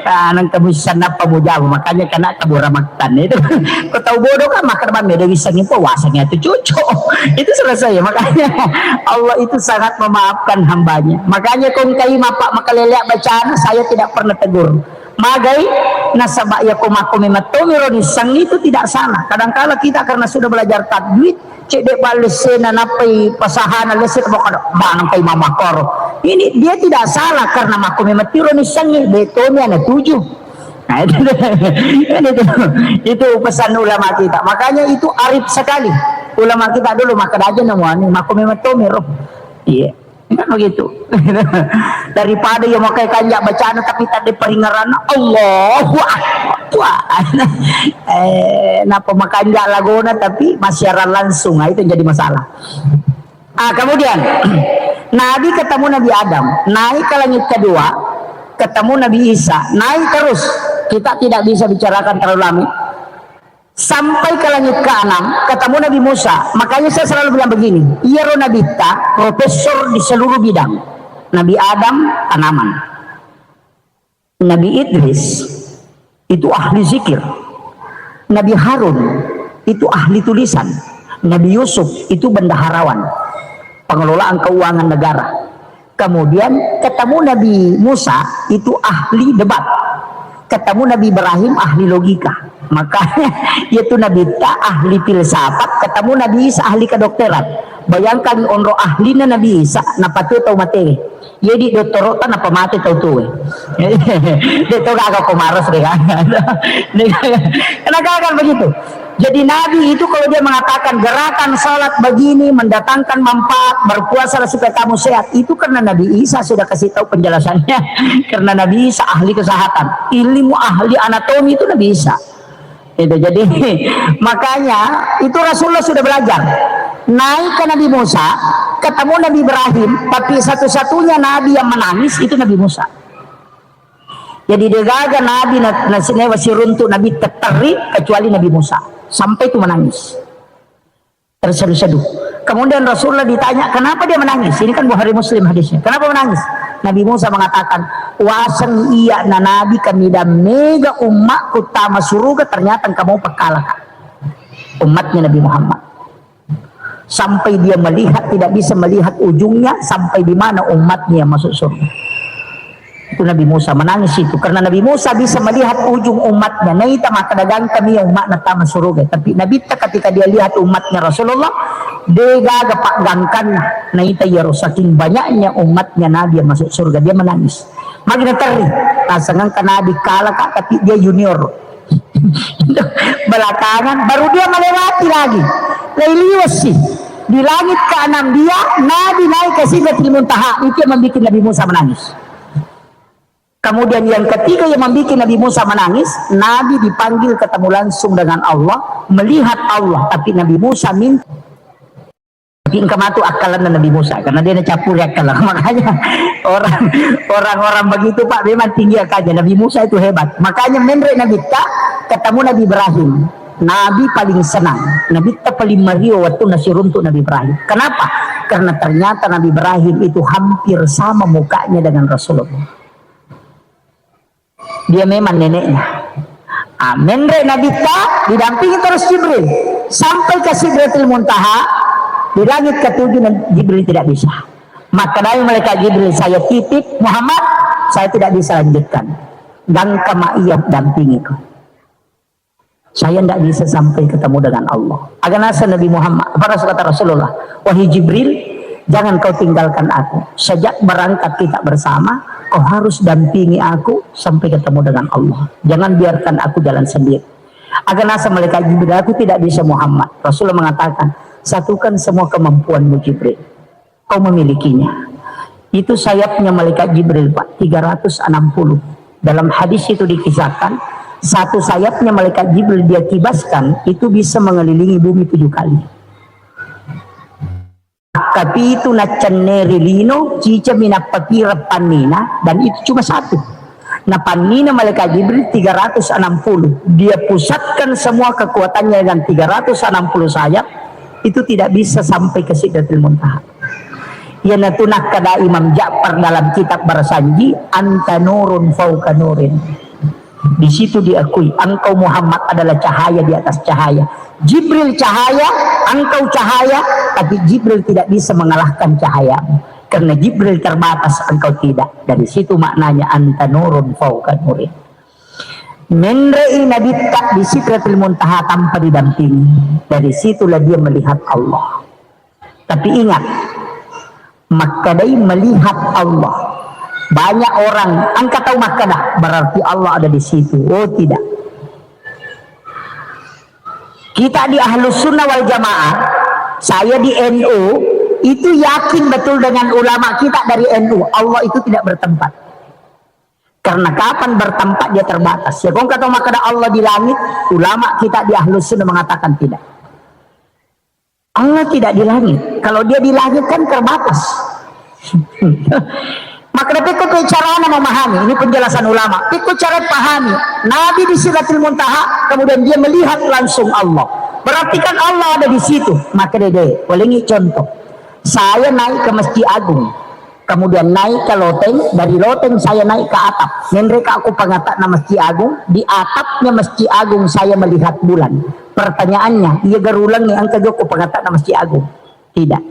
Ah, nang kamu sana apa mau jawab. Makanya kena kabur makan itu. Kau tahu bodoh kan, maka bang dia bisa nipu. Wah, sangnya tu cucu. Itu selesai. Makanya Allah itu sangat memaafkan hambanya. Makanya kau kai mapak makalelek bacaan, saya tidak pernah tegur. Magai, nasaba iya ko makko memettomi ro nissengngi itu tidak salah. Kadangkala kita karena sudah belajar tajwid, cedde ballessena nappai pasahana lesse ko kada maneng kai mamakoro. Ini dia tidak salah karena makko memetti ro nissengngi, bettomi ana tuju. Nah, itu, itu, itu pesan ulama kita. Makanya itu arif sekali. Ulama kita dulu maka daja namuani makko memettomi ro. Iya. Kan begitu. Daripada yang makai kanjak bacaan tapi tadi peringaran Allahu Akbar. Wah. Eh, napa makanjak lagona tapi masih arah langsung, nah, itu yang jadi masalah. Ah, kemudian Nabi ketemu Nabi Adam, naik ke langit kedua, ketemu Nabi Isa, naik terus. Kita tidak bisa bicarakan terlalu lama. Sampai ke langit keenam, ketemu Nabi Musa. Makanya saya selalu bilang begini, iyaro nabitta profesor di seluruh bidang. Nabi Adam tanaman. Nabi Idris itu ahli zikir. Nabi Harun itu ahli tulisan. Nabi Yusuf itu bendaharawan, pengelolaan keuangan negara. Kemudian ketemu Nabi Musa itu ahli debat. Ketemu Nabi Ibrahim ahli logika. Makanya yaitu Nabi ta ahli filsafat, ketemu Nabi Isa ahli kedokteran. Bayangkan onro ahlina Nabi Isa, napatu tau mate. Jadi dottoro ta napa mate tau tuwe. Dia tau gak aku maras deh kan. Karena kan begitu. Jadi Nabi itu kalau dia mengatakan gerakan salat begini mendatangkan manfaat, berpuasalah supaya kamu sehat, itu karena Nabi Isa sudah kasih tahu penjelasannya. Karena Nabi Isa ahli kesehatan, ilmu ahli anatomi itu Nabi Isa. Itu jadi makanya itu Rasulullah sudah belajar. Naik ke Nabi Musa, ketemu Nabi Ibrahim, tapi satu-satunya nabi yang menangis itu Nabi Musa. Jadi degaga nabi na, na sinewa siruntuk nabi tetteri kecuali Nabi Musa. Sampai itu menangis. Terseduh-seduh. Kemudian Rasulullah ditanya, kenapa dia menangis? Ini kan Bukhari Muslim hadisnya. Kenapa menangis? Nabi Musa mengatakan, waseng iya na nabi kami dan mega ummakku tama suruga, ternyata engka mau pekkalaka. Umatnya Nabi Muhammad. Sampai dia melihat, tidak bisa melihat ujungnya, sampai di mana umatnya masuk surga. Itu Nabi Musa menangis itu. Karena Nabi Musa bisa melihat ujung umatnya. Naita maka dagang kami umatna tama surga. Tapi Nabi ta ketika dia lihat umatnya Rasulullah, dia gaga pak gangkanna. Naita ya saking banyaknya umatnya Nabi yang masuk surga. Dia menangis. Magna terri. Tasangkan Nabi kalah kak, tapi dia junior. Belakangan baru dia melewati lagi. Lai liwasi. Di langit keenam dia, Nabi naik ke Sidratil Muntaha. Itu yang membuat Nabi Musa menangis. Kemudian yang ketiga yang membuat Nabi Musa menangis, Nabi dipanggil ketemu langsung dengan Allah, melihat Allah. Tapi Nabi Musa minta Tapi engka matu akkalanna Nabi Musa, karena dia nacampuri akkalanna. Makanya orang, orang-orang begitu, Pak, memang tinggi akkalnya. Nabi Musa itu hebat. Makanya menre Nabi ta ketemu Nabi Ibrahim. Nabi paling senang. Nabi ta paling mario waktu nasiruntuk Nabi Ibrahim. Kenapa? Karena ternyata Nabi Ibrahim itu hampir sama mukanya dengan Rasulullah. Dia memang neneknya. Ah, menre Nabi ta didampingi terus Jibril sampai ke Sidratil Muntaha. Di langit ketujuh, Jibril tidak bisa. Maka dari malaikat Jibril, saya titip Muhammad, saya tidak bisa lanjutkan. Gangka ma iya dampingi kau. Saya tidak bisa sampai ketemu dengan Allah. Aga nasa Nabi Muhammad, apa Rasul kata Rasulullah? Wahai Jibril, "Jangan kau tinggalkan aku. Sejak berangkat kita bersama, kau harus dampingi aku sampai ketemu dengan Allah. Jangan biarkan aku jalan sendiri." Aga naseng malaikat Jibril, "Aku tidak bisa, Muhammad." Rasulullah mengatakan, "Satukan semua kemampuanmu, Jibril. Kau memilikinya." Itu sayapnya malaikat Jibril, Pak, tiga ratus enam puluh. Dalam hadis itu dikisahkan, satu sayapnya malaikat Jibril dia kibaskan, itu bisa mengelilingi bumi tujuh kali. Kapitu naccenneri lino, cicami nappapireng pannina, dan itu cuma satu. Napannina malaikat Jibril tiga ratus enam puluh. Dia pusatkan semua kekuatannya dengan tiga ratus enam puluh sayap, itu tidak bisa sampai ke Sidratil Muntaha. Iyanatu nakkada Imam Ja'far dalam kitab Barsanji, "Anta nurun fauqa nurin." Di situ diakui, engkau Muhammad adalah cahaya di atas cahaya. Jibril cahaya, engkau cahaya, tapi Jibril tidak bisa mengalahkan cahayamu. Karena Jibril terbatas, engkau tidak. Dari situ maknanya, "Anta nurun fauqa nurin." Menre'i Nabitta di Sidratil Muntaha tanpa didampingi. Dari situlah dia melihat Allah. Tapi ingat, makkedai melihat Allah. Banyak orang, engka tau makkeda, "Berarti Allah ada di situ." Oh, tidak. Kita di Ahlus Sunnah wal Jamaah, saya di N U, itu yakin betul dengan ulama kita dari N U, Allah itu tidak bertempat. Karena kapan bertempat, dia terbatas. Ya, kong kata makkeda Allah di langit, ulama kita di Ahlus Sunnah mengatakan tidak. Allah tidak di langit. Kalau dia di langit kan terbatas. Maka, tapi kok caranya memahami? Ini penjelasan ulama. Pikku cara pahami. Nabi di Sidratil Muntaha, kemudian dia melihat langsung Allah. Berarti kan Allah ada di situ. Maka dede, ulangi contoh. Saya naik ke Masjid Agung. Kemudian naik ke loteng, dari loteng saya naik ke atap. Menreka aku pengatakna Masjid Agung, di atapnya Masjid Agung saya melihat bulan. Pertanyaannya, iya garulang ni engka joko pengatakna Masjid Agung? Tidak.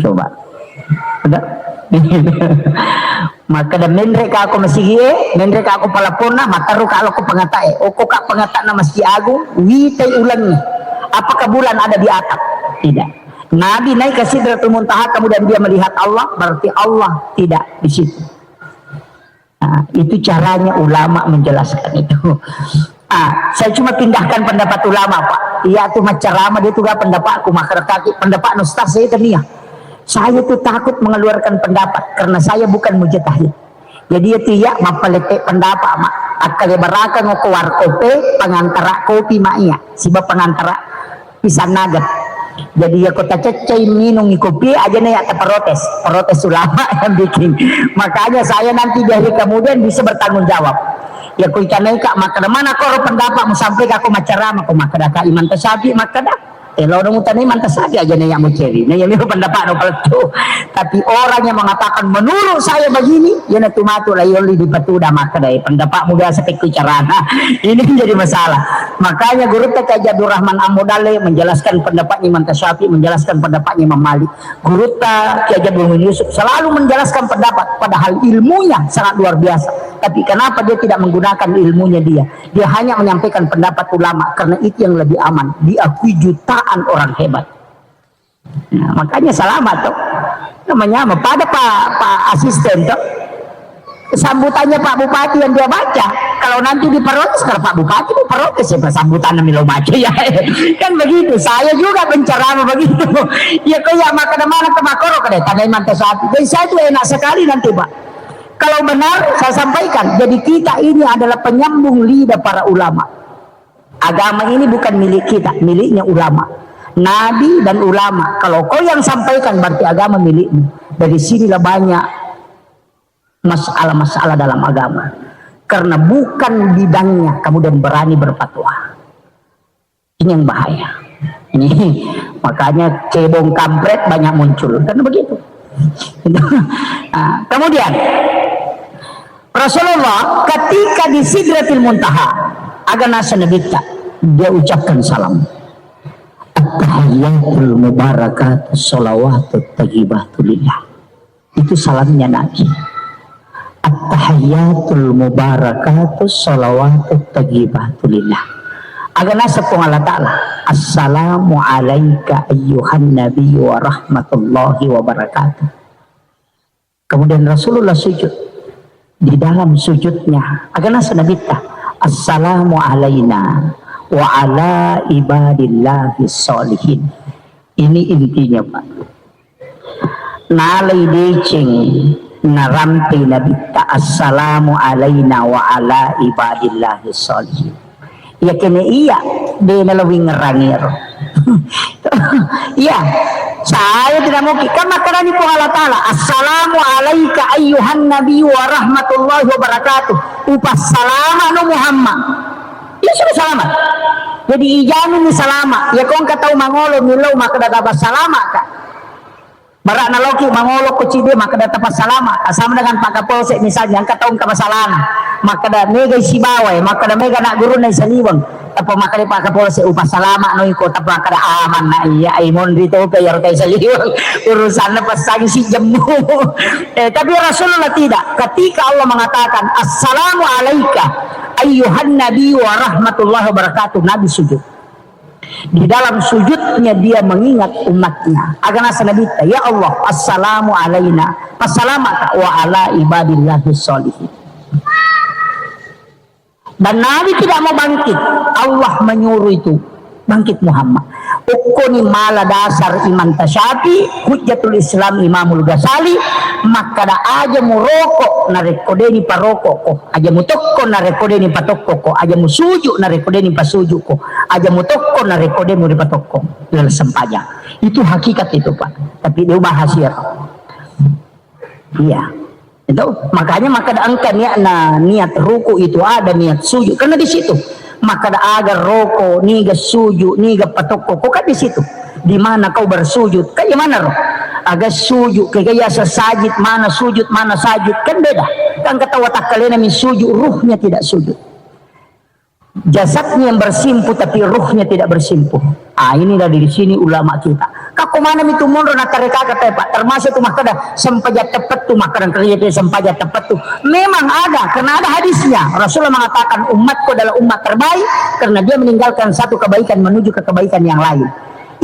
Coba. Ada? Maka da menreka aku Masjid e, menreka aku palaponna, mataru ka lo ko pengata e. Oko ka pengatakna Masjid Agung, witai ulangi. Apakah bulan ada di atap? Tidak. Nabi naik ke Sidratul Muntaha, kemudian dia melihat Allah, berarti Allah tidak di situ. Nah, itu caranya ulama menjelaskan itu. Ah, saya cuma pindahkan pendapat ulama, Pak. Iya tuh macerama dia tuh gak pendapatku, maka kaki pendapat ustaz saya itu nia. Saya tuh takut mengeluarkan pendapat karena saya bukan mujtahid. Jadi itu iya mappalette pendapat, Mak. Akkale baraka ngoko warkope, pengantara kopi, Mak, iya. Siba pengantara pisang nugget. Jadi, iya ko taceccai minungi kopi, aja na iya taprotes. Protes ulama yang bikin. Makanya saya nanti di hari kemudian bisa bertanggung jawab. Ya, ko ikanai ka, maka mana koro pendapat mu sampai ka ko macerama, ko maka daka Imam Tasyafi, maka dah. Eh, lo nemu tani Imam Tasyafi aja na iya muceri. Na iya miro pendapat no palettu. Tapi orang yang mengatakan, "Menurut saya begini," ya na tu matu la yolli di patu dah maka dai. Pendapat mu biasa pekku carana. Ini menjadi masalah. Makanya gurutta Kiai Abdul Rahman Ambo Dalle menjelaskan pendapatnya Imam Tasyafi, menjelaskan pendapatnya Imam Malik. Gurutta Kiai Haji Burhanuddin Yusuf selalu menjelaskan pendapat, padahal ilmunya sangat luar biasa. Tapi kenapa dia tidak menggunakan ilmunya dia? Dia hanya menyampaikan pendapat ulama karena itu yang lebih aman, diakui jutaan orang hebat. Nah, makanya selamat tuh. Namanya apa? Pada Pak, Pak Asisten tuh. Sambutannya Pak Bupati yang dia baca. Kalau nanti diprotes, kalau Pak Bupati diprotes, siapa sambutannya milo baca ya? Kan begitu. Saya juga menceramah begitu. Ya, kau ya makan mana ke makoro ke tanai mantas hati. Jadi saya tuh enak sekali nanti, Pak. Kalau benar, saya sampaikan. Jadi kita ini adalah penyambung lidah para ulama. Agama ini bukan milik kita, miliknya ulama. Nabi dan ulama. Kalau kau yang sampaikan, berarti agama milikmu. Dari sinilah banyak masalah-masalah dalam agama. Karena bukan bidangnya, kemudian berani berfatwa. Ini yang bahaya. Ini makanya cebong kampret banyak muncul. Karena begitu. Nah, kemudian Rasulullah ketika di Sidratil Muntaha, aga naseng Nabitta, dia ucapkan salam. At-tahiyyatul mubarakatus shalawatut thayyibatu lillah. Itu salamnya Nabi. At-tahiyyatul mubarakatus shalawatut thayyibatu lillah. Aga naseng Puang Allah Ta'ala, "Assalamu alaika ayyuhan nabi wa rahmatullahi wa barakatuh." Kemudian Rasulullah sujud. Di dalam sujudnya, aga naseng Nabitta, "Assalamu alaina wa ala ibadillahi sholihin." Ini intinya, Pak. Nalai deceng, narampe Nabitta, "Assalamu alaina wa ala ibadillahi sholihin." Iya kene iya, de nalawingerangiro. Iya, saya tidak mungkin. Kan makkedani Puang Allah Ta'ala, "Assalamu alaika ayyuhan nabi wa rahmatullahi wa barakatuh." Upassalama no Muhammad. Iya sudah selamat. Jadi ijamin ni salama. Ya kong katau mangolo, milo, makkeda tapa salama ka. Bara naloki mangolo ko cide makkeda tapassalama, sama dengan Pak Kapolsek misalnya, engka tau engka masalahna, makkeda mega sibawa, makkeda mega anak gurunna saliweng, tappa makkeda Pak Kapolsek, "Upassalama no iko," tappa makkeda, "Aman na iya, ai monri tope iyaro tai saliweng, urusanna passangi si jemmu." Eh, tapi Rasulullah tidak. Ketika Allah mengatakan, "Assalamu alaika ayyuhan nabi wa rahmatullahi wa barakatuh," Nabi sujud. Di dalam sujudnya dia mengingat umatnya. Aga naseng Nabitta, "Ya Allah, assalamu alaina, passalamaka wa ala ibadillahi sholihin." Dan Nabi tidak mau bangkit. Allah menyuruh itu. Bangkit Muhammad. Ukkoni mala dasar Imam Tasyafi, Hujjatul Islam Imamul Ghazali, makkeda aja muroko narekko deni parokoko. Aja mutokko narekko deni patokkoko, aja musuju narekko deni pasujuko, aja mutokko narekko deni patokkong dalam sempajang. Itu hakikat itu, Pak. Tapi dia bahas ya. Iya. Itu makanya maka ada engka niat na niat ruku itu ada niat sujud karena di situ. Maka ada agar roko, niga sujud, niga patokkoko kan di situ. Di mana kau bersujud? Kayak mana roh? Aga sujud, kayak ya sajid, mana sujud, mana sajid, kan beda. Kan kata watak kalian yang sujud, ruhnya tidak sujud. Jasadnya yang bersimpuh, tapi ruhnya tidak bersimpuh. Ah, inilah dari sini ulama kita. Kako mana itu monro na tareka kata Pak, termasuk tu makkeda sempajang tepat tu, makkeda kerja tu sempajang tepat tu. Memang ada, karena ada hadisnya. Rasulullah mengatakan umatku adalah umat terbaik karena dia meninggalkan satu kebaikan menuju ke kebaikan yang lain.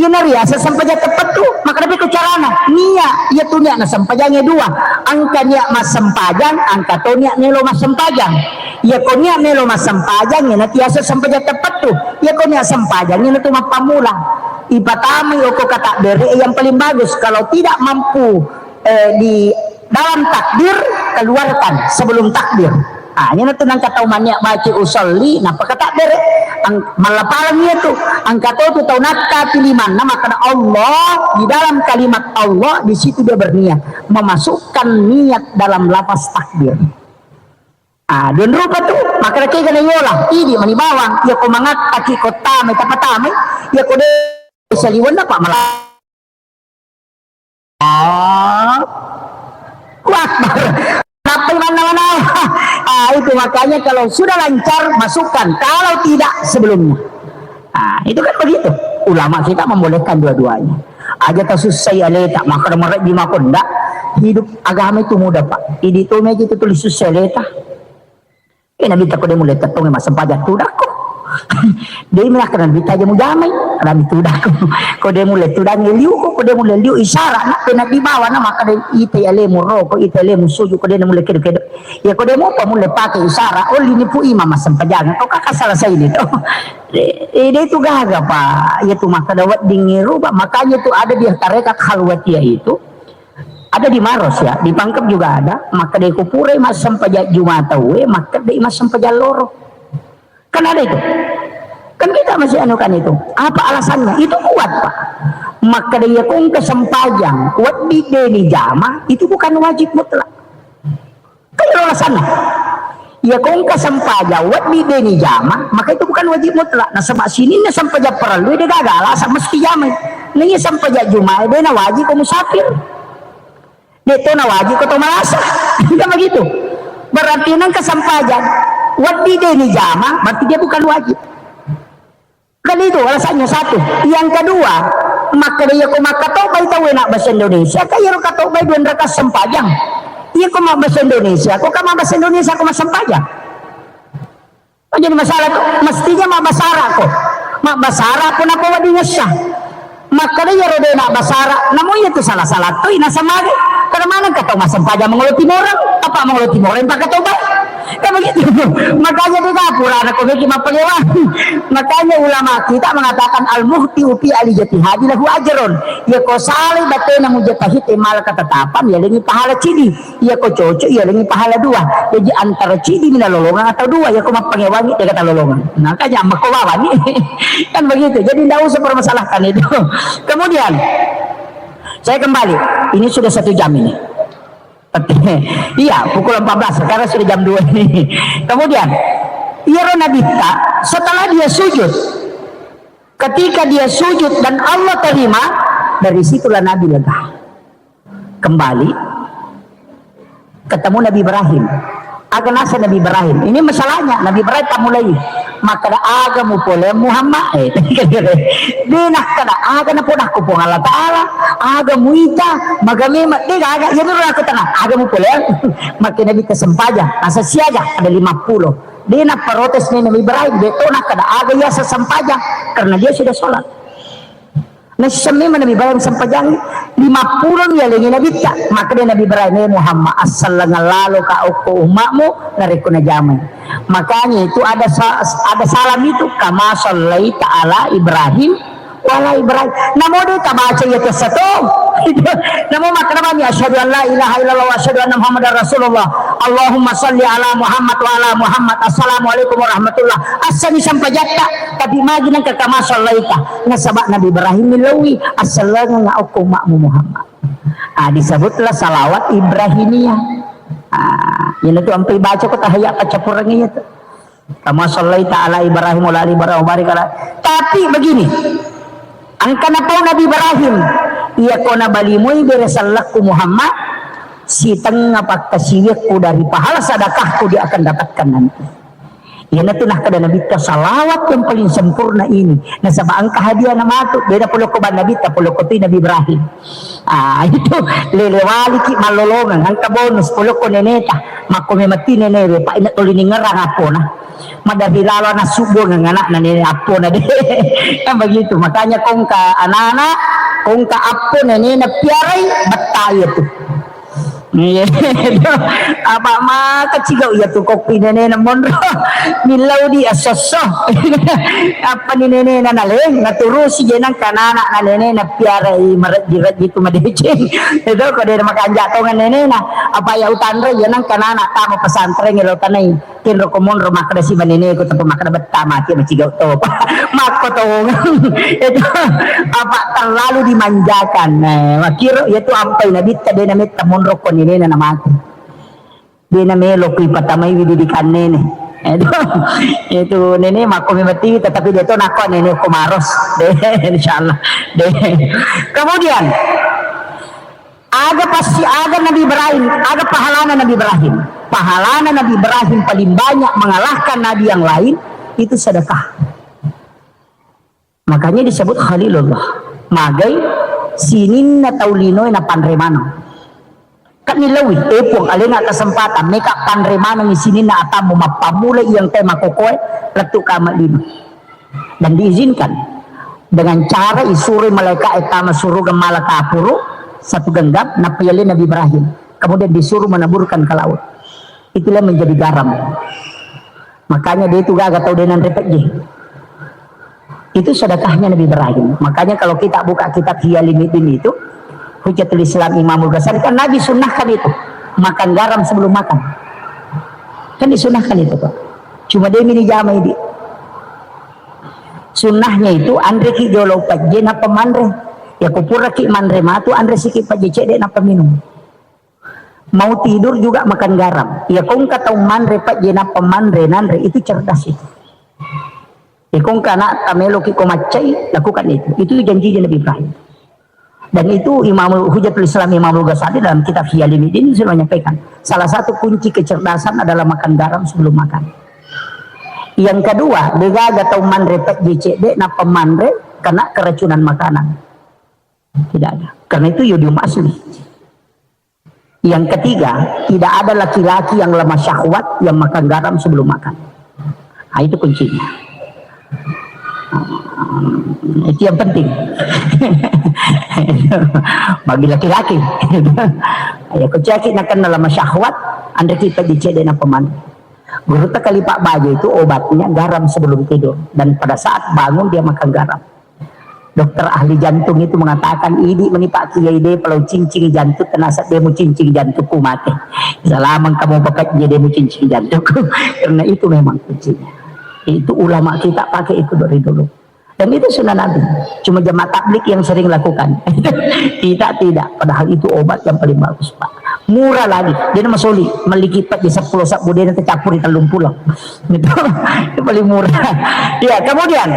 Iyana riaseng sempajang teppettu, makkeda pekko carana? Nia, iyatu nia nasempajangnge dua. Engka nia massempajang, engka to nia melo massempajang. Iyako nia melo massempajang, iyana tiaseng sempajang teppettu. Iyako nia sempajang, iyana tu mappammula. Ipatamai okko katabbere yang paling bagus. Kalau tidak mampu eh, di dalam takbir, keluarkan sebelum takbir. Ah, ini nanti nangka tau mania baca usolli, napa kata bere? Ang-, malapaleng itu. Angka tau tu tau nakka piliman, nama kena Allah, di dalam kalimat Allah, di situ dia berniat. Memasukkan niat dalam lafaz takbir. Ah, dan rupa tu, maka kena yola, ini mani bawang, ya ko mangattaki ko tame, tapa tame, ya ko de saliwan apa malah. Allahu Akbar. Kenapa mana-mana? Ah, itu makanya kalau sudah lancar, masukkan. Kalau tidak, sebelumnya. Ah, itu kan begitu. Ulama kita membolehkan dua-duanya. Aja tak susah ya leta, maka merebbi mako ndak. Hidup agama itu mudah, Pak. Idi to meja itu tulis susah leta. Eh, Nabitta ko de mulle tettongnge massempajang tudakko. De mi nakkeda Nabitta aja mujamai, Nabi tudakko. Ko de mulle tudangnge liuko, ko de mulle liu isara, na pe Nabi bawa na makkeda ita alemu roko, ita alemu suju, ko de mulle kedo-kedo. Ya ko de mupa mulle pake isara, olli ni pu imam massempajang. Ko kaka salah saini to. Eh, de itu gaga, Pak. Ya tu makkeda wedding ruba, makanya tu ada di tarekat khalwatiyah itu. Ada di Maros ya, di Pangkep juga ada. Makkeda ko purai massempajang Juma tauwe, makkeda massempajang loro. Kan ada itu. Kan kita masih anu kan itu. Apa alasannya? Itu kuat, Pak. Makkeda iya ko engka sempajang, wedding de ni jama, itu bukan wajib mutlak. Kan itu alasannya. Iya ko engka sempajang, wedding de ni jama, maka itu bukan wajib mutlak. Nasaba sininna sempajang parellu de gaga alasan mesti jamai. Nah, iya sempajang Juma de na wajib ko musafir. De to na wajib ko to malasa. Kan begitu. Berarti nengka sempajang, wedding de ni jama, berarti dia bukan wajib. Kan itu alasannya satu. Yang kedua, makkeda iya ko makkatobbai tauwe na bahasa Indonesia, ka iyaro katobbai dua rakaat sempajang. Iya ko mabbahasa Indonesia, ko ka mabbahasa Indonesia ko massempajang. Oh, jadi masalah tu, mestinya mabbahasa Arab ko. Mabbasara pun apa wedding essa. Makkeda iyaro de' nabbasara, namo iya tu salah-salah toi nasamage. Karena maneng ka tau massempajang mangolo timoreng, apa mangolo timoreng pakatobai. Kan begitu. Makanya de' purana ko meki mappangewang. Makanya ulama kita mengatakan al-mukhti'u fi al-ijtihadi lahu ajrun. Iya ko salai batena mujtahid e mala ketetapan, yalengi pahala cidi. Iya ko cocok, yalengi pahala dua. Jadi antara cidi mina lolongang atau dua, iya ko mappangewangi de' kata lolongang. Makanya makko bawani. Kan begitu. Jadi ndak usah permasalahkan itu. Kemudian saya kembali. Ini sudah satu jam ini. Iya, pukul empat belas, sekarang sudah jam dua ini. Kemudian, iyaro Nabitta, setelah dia sujud, ketika dia sujud dan Allah terima, dari situlah Nabi lega. Kembali, ketemu Nabi Ibrahim. Aga nasa Nabi Ibrahim. Ini masalahnya, Nabi Ibrahim tak mulai. Makkeda aga mupole Muhammad. Eh, de' nakkeda aga napodakku Puang Allah Ta'ala, aga muita, maga memang, de' gaga, iya dulu aku tenang, aga mupole. Makkeda Nabitta sempajang, nasa siaga, ada lima puluh. De' napparotes Nabi Ibrahim, de' to nakkeda aga iya sesempajang, karena dia sudah sholat. Naisseng memang Nabi Ibrahim sempajang lima puluh yalengi Nabitta. Makkeda Nabi Ibrahim, "Eh Muhammad, assallengang lalo ka okko ummakmu narekko najamai." Makanya itu ada sa-, ada salam itu, "Kama sallaita ala Ibrahim wa ala Ibrahim." Namo de' tabaca iya tessa to. Namo makkeda mani, "Asyhadu an la ilaha illallah wa asyhadu anna Muhammadar Rasulullah. Allahumma salli ala Muhammad wa ala Muhammad. Assalamualaikum warahmatullah." Assani sempajatta, tapi magi nengka kama sallaita. Nasaba Nabi Ibrahim milauwi, "Assallengengnga okko ummakmu Muhammad." Ah, disebutlah salawat Ibrahimiyah. Ah, iyanatu ampai baca ko tahiyat paccappurengnge itu. Kama sallaita ala Ibrahim wa ala ali Ibrahim wa barik ala. Tapi begini, engka napau Nabi Ibrahim, iya ko nabalimoi bere sellekku Muhammad, sitengnga pakkasiwiakku dari pahala sedekahku dia akan dapatkan nanti. Iyanatu nakkeda Nabitta, salawat yang paling sempurna ini. Nasaba engka hadiah na matu, beda polokko bang Nabitta, polokko tu Nabi Ibrahim. Ah, itu lele waliki mallolongeng, engka bonus polokko neneta. Makko memang ti nenewe, pa ina toli ningerang appona. Madari lalo anak subuang anakna nene appona de. Kan begitu. Makanya kongka anak-anak, kongka appo nenena piarai, bettai itu. Iya. Apa maka cigau iya tu kopi nenena monro. Milau di asosso. Apa ni nenena nale, naturusi jenang kanana na nenena piarai marejji-rejji tu madeceng. Itu ko de makanja tongan nenena. Apa ya utanre jenang kanana tamu pesantren lo tanai. Kenro ko monro makkeda si baneneku, tapi makkeda betta mati macigau topa. Makko tongeng. Itu apa terlalu dimanjakan. Eh, makkiro, iya tu ampai Nabitta, de nametta monro ko nenena na mati. De namelo kui patamai wididikan nene. Itu, itu nene makko mematiwi, tetapi dia tu nakko nene ko maros. De, insyaallah. De. Kemudian, Aga pasti, aga Nabi Ibrahim, aga pahalana Nabi Ibrahim. Pahalana Nabi Ibrahim paling banyak mengalahkan nabi yang lain, itu sedekah. Makanya disebut Khalilullah. Magai sininna tau linoe na panre maneng. Kan nilaui, eh Puang, alenga kesempatan, meka panre maneng sininna atammu, mappamula yang te makokoe, lettu kama lino. Dan diizinkan dengan cara isuroi malaika e tama suruga mala kapuru satu genggam, nappa yale Nabi Ibrahim. Kemudian disuruh menaburkan ke laut. Itulah menjadi garam. Makanya dia itu gaga tau denang repejje. Itu sedekahnya Nabi Ibrahim. Makanya kalau kita buka kitab Ihya Ulumuddin itu, Hujjatul Islam Imamul Ghazali, kan Nabi sunnahkan itu. Makan garam sebelum makan. Kan disunahkan itu, Pak. Cuma dia mini jamai di. Sunnahnya itu, anreki jolo pejje nappa manre. Ya, kupuraki manre matu, anre siki pejje cedde nappa minum. Mau tidur juga makan garam. Ya, kongka tau manre pejje nappa manre, nanre, itu cerdas itu. Ya, kongka anak tameloki ko maccai, lakukan itu. Itu janji Nabi Ibrahim. Dan itu Imam Hujjatul Islam Imam Ghazali dalam kitab Ihya Ulumuddin sudah menyampaikan, salah satu kunci kecerdasan adalah makan garam sebelum makan. Yang kedua, degaga tau manre pejje cedde nappa manre kena keracunan makanan. Tidak ada. Karena itu yodium asli. Yang ketiga, tidak ada laki-laki yang lemah syahwat yang makan garam sebelum makan. Nah, itu kuncinya. Itu yang penting. Bagi laki-laki. Ya, ko caki nakenna lama syahwat, anre kita dicede na peman. Guru tak kali Pak Bajo itu obatnya garam sebelum tidur. Dan pada saat bangun dia makan garam. Dokter ahli jantung itu mengatakan, idi meni Pak Kiai de kalau cincing jantung, tenasa demu cincing jantungku mati. Salamang kamu bapak jadi demu cincing jantungku. Karena itu memang kuncinya. Itu ulama kita pakai itu dari dulu. Dan itu sunnah Nabi. Cuma jamaah tablik yang sering lakukan. Tidak, tidak. Padahal itu obat yang paling bagus, Pak. Murah lagi. Dia nama soli. Meliki empat di sepuluh sabbu dia tercampur di telung pulau. Gitu. Itu paling murah. Ya, kemudian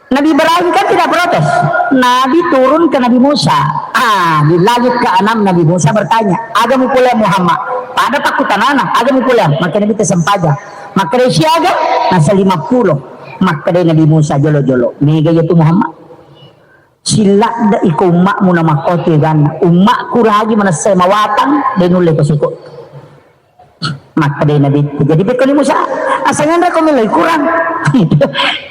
Nabi Ibrahim kan tidak protes. Nabi turun ke Nabi Musa. Ah, di langit keenam Nabi Musa bertanya, "Aga mupoleang Muhammad?" Pada pakutanana, "Aga mupoleang?" Maka Nabi tersempajang. Maka dari siaga? Nasa lima puluh. Makkeda Nabi Musa jolo-jolo, "Mega iya tu Muhammad? Silladde iko ummakmu na makkotu eganna. Ummakku lagi manessai mawatang, de nulle ko seko." Makkeda Nabi, "Jadi pekko ni Musa, asal ngenre ko miloi kurang."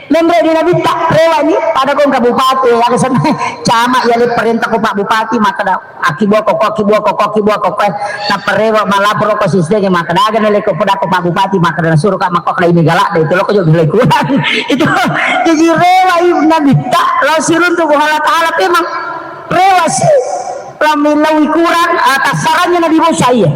Menre di Nabi tak rewani, pada ko engka bupati, aga senna camat ya le perintah ko Pak Bupati, makkeda, Akkibuakko, akkibuakko, akkibuakko, eh. Napparewa malaporo ko sistem, makkeda aga naleko podakko Pak Bupati, makkeda nasuro ka makko keda ini galak deh, itu loko jok nilai kurang. Itu jadi rewa i Nabitta, lao siruntu ko Allah Ta'ala memang rewa si, lao millau kurang, ah, tassarannya Nabi Musa iya.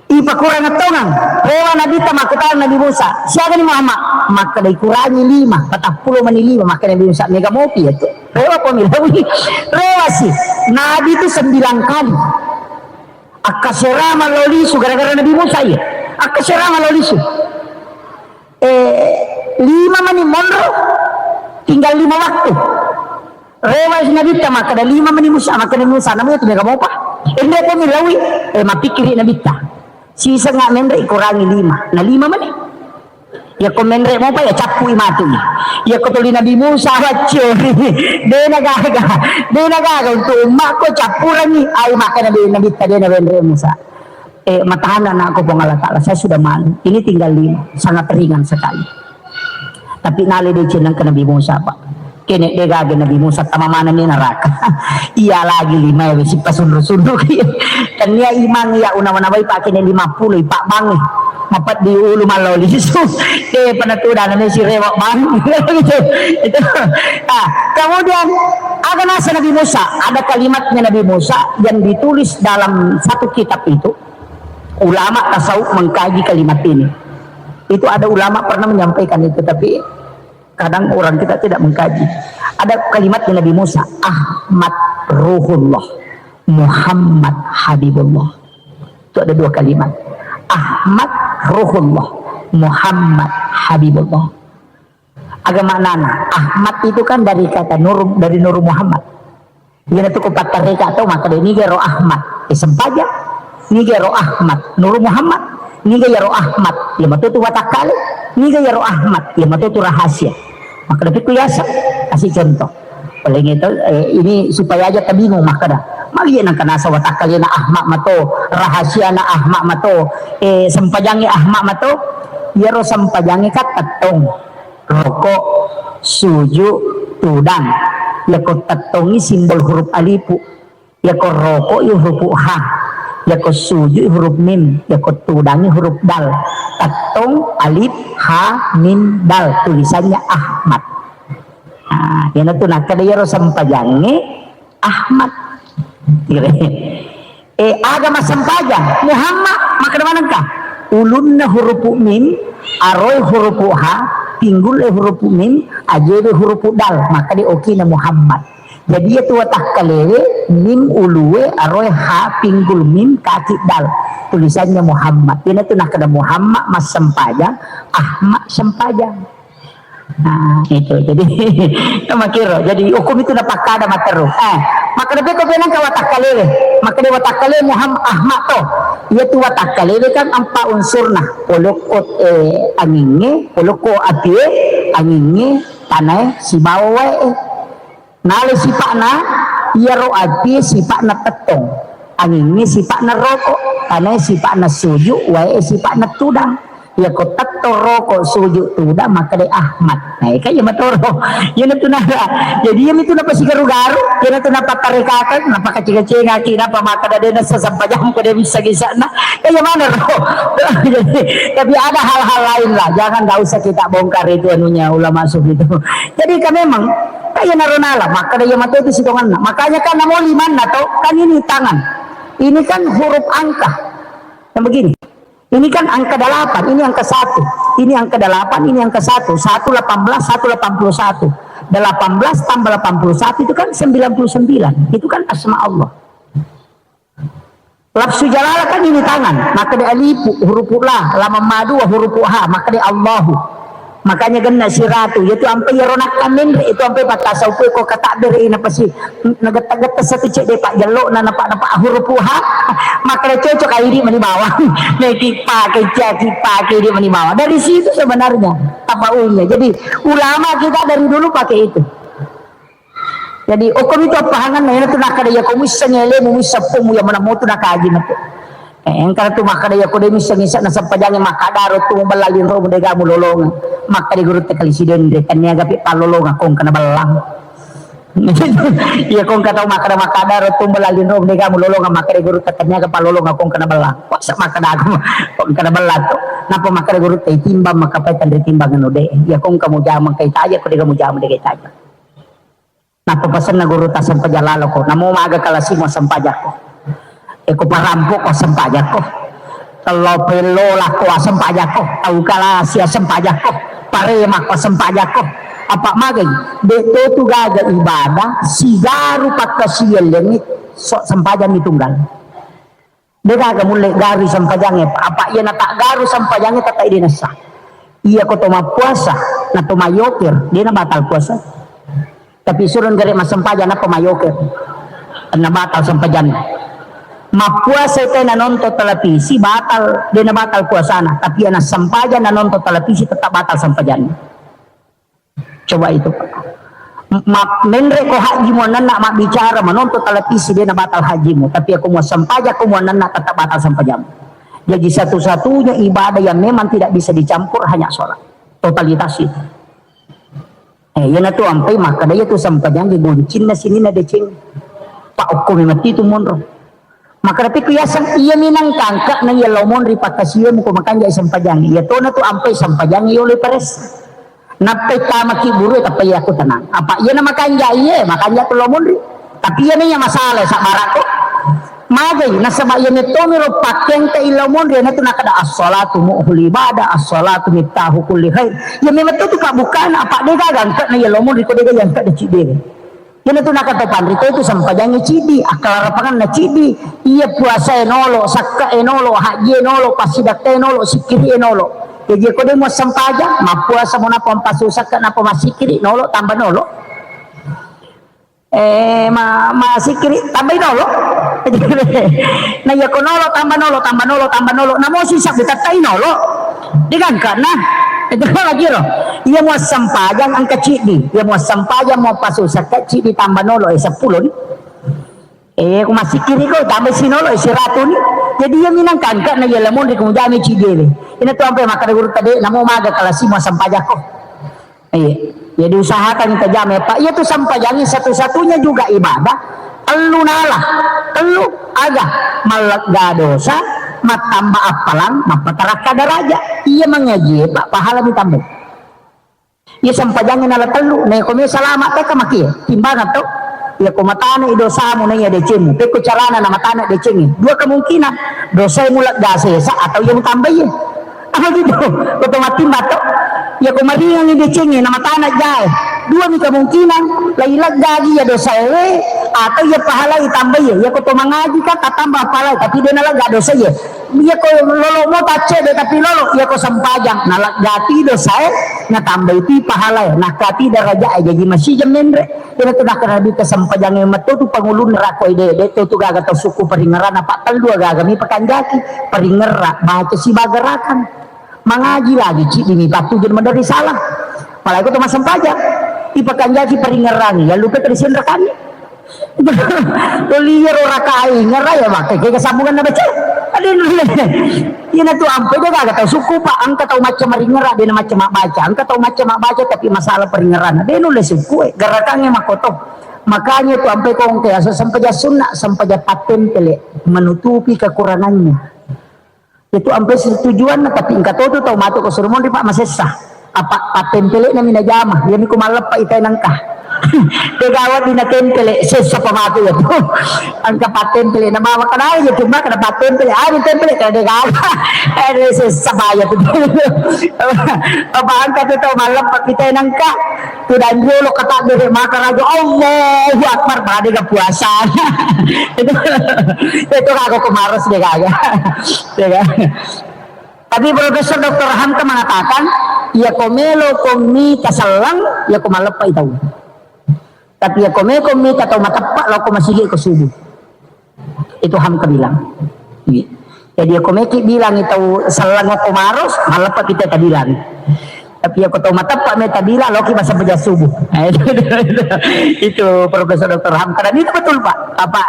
Ipakurang tongang, rewa Nabitta makkutana Nabi Musa, "Siaga ni Muhammad?" Makkeda, "Ikurangi lima, patappulo mani lima," makkeda Nabi Musa, "Mega mopi ya tu." Rewa pamilawi, rewa si. Nabi itu sembilan kali. Akkasera malolisu gara-gara Nabi Musa iya. Akkasera malolisu. Eh, lima mani monro, tinggal lima waktu. Rewa si Nabitta makkeda lima mani Musa, makkeda Musa, "Namu itu mega mopa." Ende pamilawi, eh, mapikkiri Nabitta. Sisa nga menre kurangi lima. Na lima mani. Iyako menre mopa ya cappui matu. Iyako tuli Nabi Musa waccioni. Dena gaga. Dena gaga untuk ummakko cappurangi. Ai makkeda Nabitta dena menre Musa. Eh, matahana anakku Puang Allah Ta'ala, saya sudah malu. Ini tinggal lima. Sangat ringan sekali. Tapi nale deceng ke Nabi Musa, Pak. Kene de gaga Nabi Musa tama manenni neraka. Iya lagi lima ya, wesi pasunru-sunru. Kan iya imang iya unawa-nawai pakai ne lima puluh, Pak, bang. Mapat di ulu maloli su. Eh, pernah tuh dana si rewak bang. Gitu. Itu. Nah, kemudian ada nasa Nabi Musa, ada kalimatnya Nabi Musa yang ditulis dalam satu kitab itu. Ulama tasawuf mengkaji kalimat ini. Itu ada ulama pernah menyampaikan itu, tapi kadang orang kita tidak mengkaji. Ada kalimat di Nabi Musa, "Ahmad Ruhullah, Muhammad Habibullah." Itu ada dua kalimat. "Ahmad Ruhullah, Muhammad Habibullah." Aga maknana, Ahmad itu kan dari kata Nur, dari Nur Muhammad. Iyana tu ko pattareka to, makkeda niga ro Ahmad, eh, sempajang, niga ro Ahmad, Nur Muhammad, niga iyaro Ahmad, iya matu tu watakkale, niga iyaro Ahmad, iya matu tu rahasia. Makkeda pikku yaseng, kasih contoh. Paling itu, eh, ini supaya aja tabingung makkeda. Magi nangka nasa watakkalena Ahmad mato, rahasiana Ahmad mato, eh, sempajangi Ahmad mato, iyaro sempajangi kan tettong. Roko, suju, tudang. Yako tettongi simbol huruf alifu. Yako roko i huruf ha. Yako suju i huruf mim. Yako tudangi huruf dal. Tettong, alif, ha, mim, dal. Tulisannya Ahmad. Nah, yana tu nakkeda yaro sempajangi Ahmad. Kira. Eh, aga massempajang? Muhammad, makkeda manengka? Ulunna hurupu mim, aroi hurupu ha, pinggul e hurupu mim, ajewe hurupu dal, makkeda okina Muhammad. Jadi iya tu watakkalewe, mim ulue, aroi ha, pinggul mim, kaki dal. Tulisannya Muhammad. Ina tu nakkeda Muhammad massempajang, Ahmad sempajang. Nah, itu. Jadi, makiro. Jadi, hukum itu napakkada matteru. Eh, makkeda pekko penang ka watakkalewe. Makkeda watakkalewe Muhammad Ahmad to. Iya tu watakkalewe kan empat unsurna. Polokko, eh, angingnge, polokko apie, angingnge, tanae, sibawa wae. Nale sipa'na, iyaro api sipa'na tettong, angingnge sipa'na roko, tanae sipa'na suju, wae sipa'na tudang. Iya ko tettong roko sujud tudang makkeda Ahmad. Nah, iya kan iya matoro. Iya natu nara. Jadi iya mitu napasigaru-garu, iya natu napattarekakang, napakacika-cikaki, napa makkeda de nasa sempajang ko de bisa gisana. Kan iya mana ro. Jadi, tapi ada hal-hal lain lah. Jangan, nggak usah kita bongkar itu anunya ulama sufi itu. Jadi kan memang kayak naronala, makkeda iya matu itu sitonganna. Makanya kan namo limanna to, kan ini tangan. Ini kan huruf angka. Yang begini. Ini kan angka delapan, ini angka satu. Ini angka delapan, ini angka satu. Satu delapan belas, satu delapan puluh satu. Delapan belas tambah delapan puluh satu itu kan sembilan puluh sembilan. Itu kan asma Allah. Lafzu jalalah kan ini tangan. Makkeda alifu, huruf la, lam madua, huruf ha, makkeda Allahu. Makanya genna siratu, iya tu ampe iyaro nakka menre, itu ampe pakkasaupe ko katabbere ina pasi nagetta-getta satu cedde pajjello na napa-napa huruf ha, makkeda cocok ai idi mani bawang. Neki pake, caki pake idi mani bawang. Dari situ sebenarnya tapaunnya. Jadi ulama kita dari dulu pakai itu. Jadi, okko mitu appahanganna, iyanatu nakkeda, iya ko muissengngi alemu, muisseng pommu, iya maneng motu nakaji matu. Eh, engka tu makkeda, iya ko de muissengngi sa-, nasempajangngi makkadaro tu mubella linro mu dega mulolongeng. Makkeda gurutta kali Sidenreng, tenniaga pi pallolongeng ko engka nabellang. Iya ko engka tau makkeda makkadaro tu mubella linro mu dega mulolongeng, makkeda gurutta tenniaga pallolongeng ko engka nabellang. Wah, sa makkeda aku, ko engka nabellang tu. Napa makkeda gurutta, itimbang makkapai tenri timbang anu de. Iya ko engka mujama engka itaja, ko dega mujama dega itaja. Nappa pasenna gurutta sempajang laloko, namo maga kalasi muassempajakko. Eko parampoko assempajakko. Tello pello lako assempajakko. Tau kalasi assempajakko. Paremakko assempajakko. Apa magai? De to tu gaga ibadah, sigaru pakkasiwiang lengngi, so sempajang ni tunggal. De gaga mulle garu sempajangnge, apa iya na tak garu sempajangnge tetap de nessa. Iya ko to mappuasa, na to mayokir, de na batal puasa. Tapi surun gare massempajang nappa mayokir, na batal sempajanna. Mappuasa itu na nonton televisi batal, de na batal puasana. Tapi iya na sempajang na nonton televisi tetap batal sempajanna. Coba itu, Pak. Ma-, menre ko haji muannanna mabbicara, menonton televisi, de na batal hajimu. Tapi ako muassempajang ko muannanna, tetap batal sempajammu. Jadi satu-satunya ibadah yang memang tidak bisa dicampur hanya sholat. Totalitas itu. Eh, iya na tu ampai makkeda iya tu sempajang di goncinna sininna deceng. Pak okko memang itu monro. Makkeda pikku yaseng, iya minang kangka na iya lao monri pakkasiwiang ko makanja sempajang. Iya tona tu ampai sempajang yolo paressa. Nappai tamaki buru tappa iya aku tenang. Apa iya na makanja iye, makanja tu lao monri. Tapi iya na iya masalah sabbarakko. Magai nasaba iya mettomi ro pakkengka lao monri, iya na tu nakkeda as-salatu mu'hul ibadah, as-salatu miftahu kulli khair. Iya memang tu tu pabbukana, apa de gaga angka na iya lao monri ko de gaga angka de cidere. Iyanatu nakatau panrita itu sempajangnge ciddi, akkalarapanganna ciddi. Iya puasae nolo, sakkae nolo, hajjie nolo, passidakkae nolo, sikkiri'e nolo. Jaji ko de muassempajang, mappuasa mo nappa mappassu sakka nappa massikkiri nolo, tambah nolo. Eh, ma-, massikkiri tambai nolo. Na iya ko nolo tambah nolo, tambah nolo, tambah nolo. Namo sisabbu tettai nolo. Digangkana. Itu lagi ro. Iya muassempajang engka ciddi. Iya muassempajang muappassu sakka ciddi tambah nolo, eh, seppulo ni. Eh, ku massikkiri ko tambah sinolo, eh, siratu ni. Jadi iya minang kangka na iya lao monri ko mujama ciddi. Ina tu ampai makkeda gurutta de, namo maga kalasi muassempajang ko. Iya. Jadi usahakan tajama, Pak. Iya tu sempajangnge satu-satunya juga ibadah. Tellu nala, tellu aga, mallegga dosa, mattamba appalang, mappatarakka daraja. Iya mangaji, Pak, pahala ditambai. Iya sempajangnge nala tellu, na ko me salama teka maki timbangan to. Iya ko matana i dosamu na iya decemu. Pekko carana na matana decengnge. Dua kemungkinan, dosae mulegga sesa atau iya mutambai. Apa gitu? Ko to mattimba to. Iya ko maringangngi decengnge na matana jae. Dua mi kemungkinan, lai leggagi iya dosae atau iya pahalai tambai. Iya ko to mangaji kan tatamba pahalai tapi de nalegga dosae. Iya ko lolo mo taccede tapi lolo, iya ko sempajang naleggati dosae, natambai pi pahalai, nakati darajae, jaji masijeng menre. Iyana tu nakkeda Nabitta sempajangnge metto tu pangulunna rakko ide, de to tu gaga tau sukku paringerrana, pattellu gaga mi pakanjaki, paringerra, baca sibaga rakang. Mangaji lagi ciddi mi pattuju maderri salah. Apalagi ko to massempajang, ipakanjaki paringerrangi, yallupe pada sianrakanni. Tuli iyaro rakae ingera ya, maka kega sambunganna baca. Ade nulle. Iyana tu ampe de gaga tau sukku, Pak. Engka tau macca maringera, de na macca mabbaca. Engka tau macca mabbaca tapi masalah paringeranna. De nulle sukku, eh. Gerakangnge makoto. Makanya tu ampe ko engka aso sempajang sunna, sempajang pattempele, menutupi kekurangannya. Itu ampe si tujuanna, tapi engka to tu tau matu ko suruh monri, Pak, masessa. Apa pattempele na mina jama, iyami ko malleppa ita nengka. Degawa dina tempele, sessa pamatu ya tu. Engka pattempele na bawa kenal ya, cuma kena pattempele, ah, di tempele kena degawa. Eh, sessa baya tu. Apa engka tu tau malleppa ita nengka. Tudang riolo kata bere maka raja Allahu Akbar, pada ga puasa. Itu, itu kagak kemaras deh kagak. Ya kan? Tapi Profesor Doktor Hamka mengatakan, ya ko melo ko mita selleng, ya ko maleppa tau. Tapi ya ko melo ko mita tau mateppa, lo ko masigi ko subuh. Itu Hamka bilang. Iya. Jadi ya ko meki bilang tau selleng ko maros, maleppa kita bilang. Tapi ya ko tau mateppa meta bilang, lo ki masa pejah subuh. Nah, itu, itu, itu Profesor Doktor Hamka. Dan itu betul, Pak. Apa?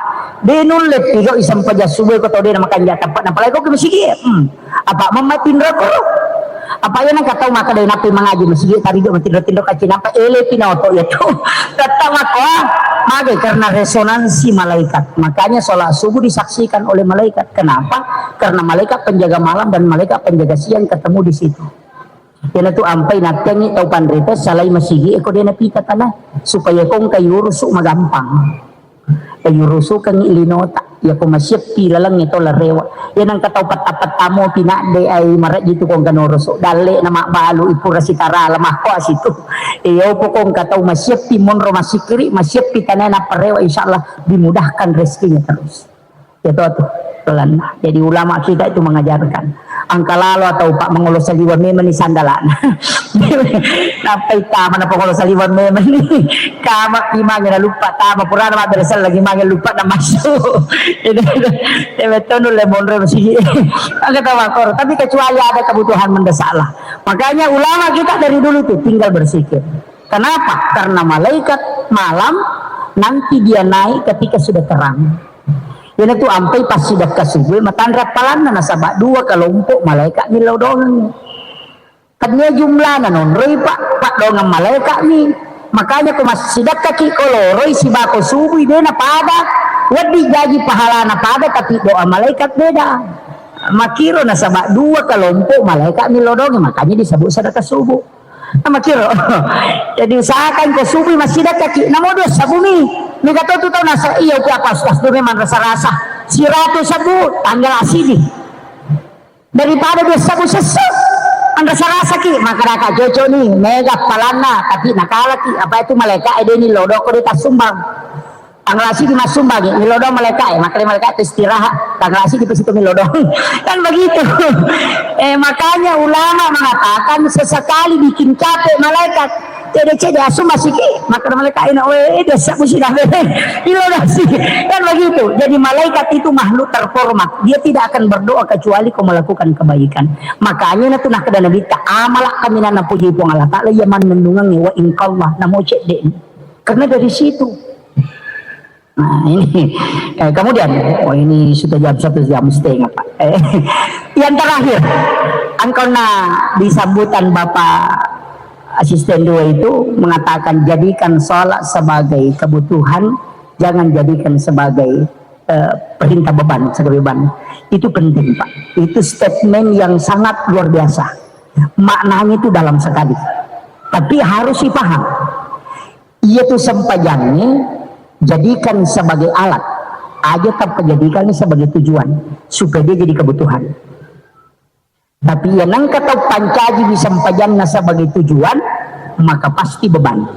De nulle piga iseng pejah subuh ko tau de na makanja teppa. Apalagi ko ki masigi. Hmm. Apa mamma tinro ko? Apa ya nang katau maka de napi mangaji masigi tari do tinro-tinro kaci napa ele pinoto ya tu. Tetap mako, ah, mage karena resonansi malaikat. Makanya sholat subuh disaksikan oleh malaikat. Kenapa? Karena malaikat penjaga malam dan malaikat penjaga siang ketemu di situ. Iyanatu ampai nattengngi tau panrita salai masigi eko de napita tana supaya kong kayu rusuk magampang. Kayu rusukengngi linota, yako masieppi laleng to larewa. Iya nangka tau petta-petta mopi nadde ai marejji tu kong kano rusuk. Dalle na mabbalu ipura sitara lemah ko situ. Iya opo kong katau masieppi monro masikiri, masieppi tanai napparewa, insyaallah dimudahkan rezekinya terus. Itu tuh pelan. Jadi ulama kita itu mengajarkan. Angka lalo atau Pak mangolo saliwa memang ni sandalana. Napai tama na pangolo saliwa memang ni. Kama pi mange na lupa tama purana ma beresa lagi mange lupa na masuk. Ini, ini, ini betul le monro masih. Angka tawa kor. Tapi kecuali ada kebutuhan mendesak lah. Makanya ulama kita dari dulu tuh tinggal bersikir. Kenapa? Karena malaikat malam nanti dia naik ketika sudah terang. Iyanatu ampai passidekka subuh matanre appalanna nasaba dua kelompok malaikat millau doang. Tania jumlahna nonroi pak, pak doang malaikat ni. Makanya ko massidekka ki ko loroi sibako subuh de na pada, wedding jaji pahalana pada tapi doa malaikat beda. Makiro nasaba dua kelompok malaikat millau doang, makanya disebut sedekah subuh. Namakiro. Jadi usahakan ko subuh massidekka ki. Namo dua sabumi. Mega to tu tau nasa iya upi apa ustaz tu memang rasa-rasa. Siratu sabu tanggal asidi. Daripada dua sabu sesse. Anrasa-rasa ki. Maka raka cocok ni. Mega palanna. Tapi nakala ki. Apa itu malaikat edeni lodoko di tasumbang. Tanggal asidi massumbangi, milodong malaikat, eh, makanya malaikat itu istirahat. Tanggal asidi pasti itu milodong. Kan begitu. Eh, makanya ulama mengatakan sesekali bikin capek malaikat. Cede-cede asu masih ki, maka malaikat ini, oh, eh, dia siap mesti dah. Milodong sih. Kan begitu. Jadi malaikat itu makhluk terhormat. Dia tidak akan berdoa kecuali kau melakukan kebaikan. Makanya na tu nak kena Nabi ta amalak kami nana puji Puang Allah Taala, ia manenungan wa ingkallah namo cek dek. Karena dari situ. Nah, ini. Eh, kemudian, oh, ini sudah jam satu, jam setengah, Pak. Eh, yang terakhir, angkona di sambutan Bapak Asisten dua itu mengatakan, "Jadikan sholat sebagai kebutuhan, jangan jadikan sebagai, eh, perintah beban, sebagai beban." Itu penting, Pak. Itu statement yang sangat luar biasa. Maknanya itu dalam sekali. Tapi harus dipaham. Iya tu sempajangnge jadikan sebagai alat, aja tanpa jadikan sebagai tujuan, supaya dia jadi kebutuhan. Tapi iya nengka tau pancaji di sempajanna sebagai tujuan, maka pasti beban.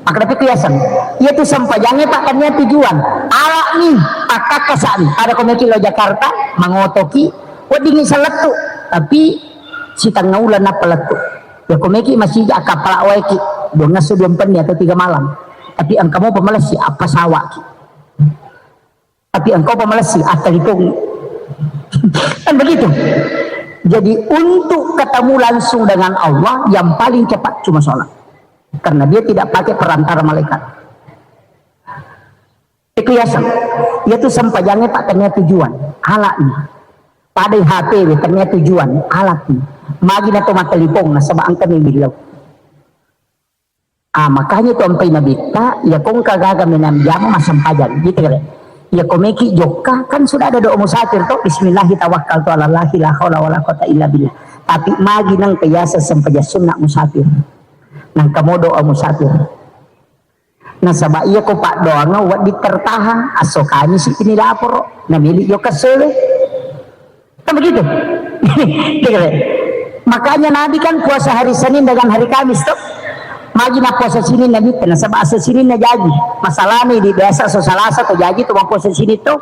Maka tapi kiasan, iya tu sempajangnge pakannya tujuan, alat ni, pakkakasa ni, pada komeki lo Jakarta, mangotoki, weddingi salettu, tapi sitengah ulan apa lettu. Ya, ko meki masija, akkapala waeki, dua ngesso dua mpenni atau tiga malam. Tapi engka mopa malessi, appasawaki. Tapi engka mopa malessi, attalitongi. Kan begitu. Jadi, untuk ketemu langsung dengan Allah, yang paling cepat cuma sholat. Karena dia tidak pakai perantara malaikat. Biasa. Iyatu sempajangnge, Pak, tennia tujuan. Alani. Padai H P we, tennia tujuan. Alani. Magi na to mattelipong, nasaba engka mi millau. Ah, makanya tu ampai Nabitta, iya ko engka gaga menang jama massempajang, gitu kan. Iya ko meki jokka, kan sudah ada doa musafir to, bismillahi tawakkaltu ala Allahi la haula wala quwata illa billah. Tapi magi nang ke yaseng sempajang sunna musafir. Nang kamo doa musafir. Nasaba iya ko paddoangeng wedding tertahan, asso Kamisi ini laporo, namili jokka sewe. Kan begitu? Dengar ya? Makanya Nabi kan puasa hari Senin dengan hari Kamis tuh. Magi na puasa Senin Nabi, nasaba asa Senin na jaji. Masalahnya di biasa so Salasa to jaji to puasa Senin to.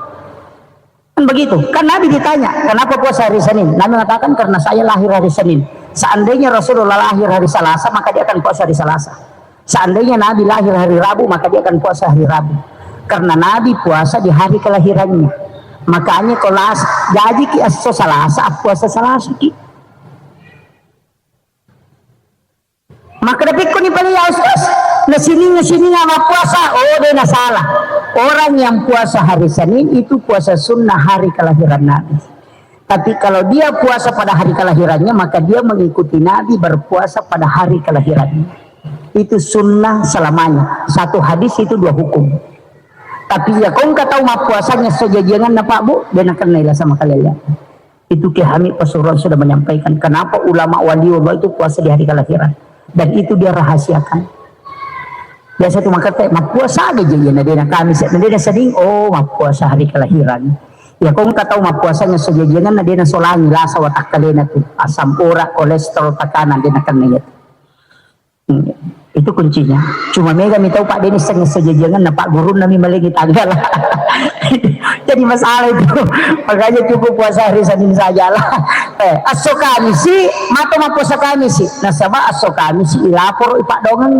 Kan begitu. Kan Nabi ditanya, kenapa puasa hari Senin? Nabi mengatakan karena saya lahir hari Senin. Seandainya Rasulullah lahir hari Salasa, maka dia akan puasa hari Salasa. Seandainya Nabi lahir hari Rabu, maka dia akan puasa hari Rabu. Karena Nabi puasa di hari kelahirannya. Makanya kalau las-, jaji ki esso Salasa, puasa Salasa ki. Maka dapikku ni pale ya Ustaz, nasining-nasining ama puasa, oh dia na salah. Orang yang puasa hari Senin itu puasa sunnah hari kelahiran Nabi. Tapi kalau dia puasa pada hari kelahirannya, maka dia mengikuti Nabi berpuasa pada hari kelahirannya. Itu sunnah selamanya. Satu hadis itu dua hukum. Tapi ya kau engka tau mappuasanya sejajiangan na Pak Bu, dia nak kenai lah sama kalian. Itu Kiai Hamid Pasuruan sudah menyampaikan kenapa ulama waliullah itu puasa di hari kelahiran. Dan itu dia rahasiakan. Biasa tu makata, mappuasa aja jadi na dia na Kamis, na dia na Senin, oh mappuasa hari kelahiran. Ya kau engka tau mappuasanya sejajiangan na dia na solangi lasa watakkalena tu, asam urat, kolesterol, tekanan dia na kena ya. Hmm, itu kuncinya. Cuma mega mi tau Pak Denis seng sejajiangan na Pak Gurun nami malengi tanggal. Jadi masalah itu. Makanya cukup puasa hari Senin saja lah. Eh, asso Kamisi, mata mappuasa Kamisi. Nasaba asso Kamisi ilaporo ipaddoangeng.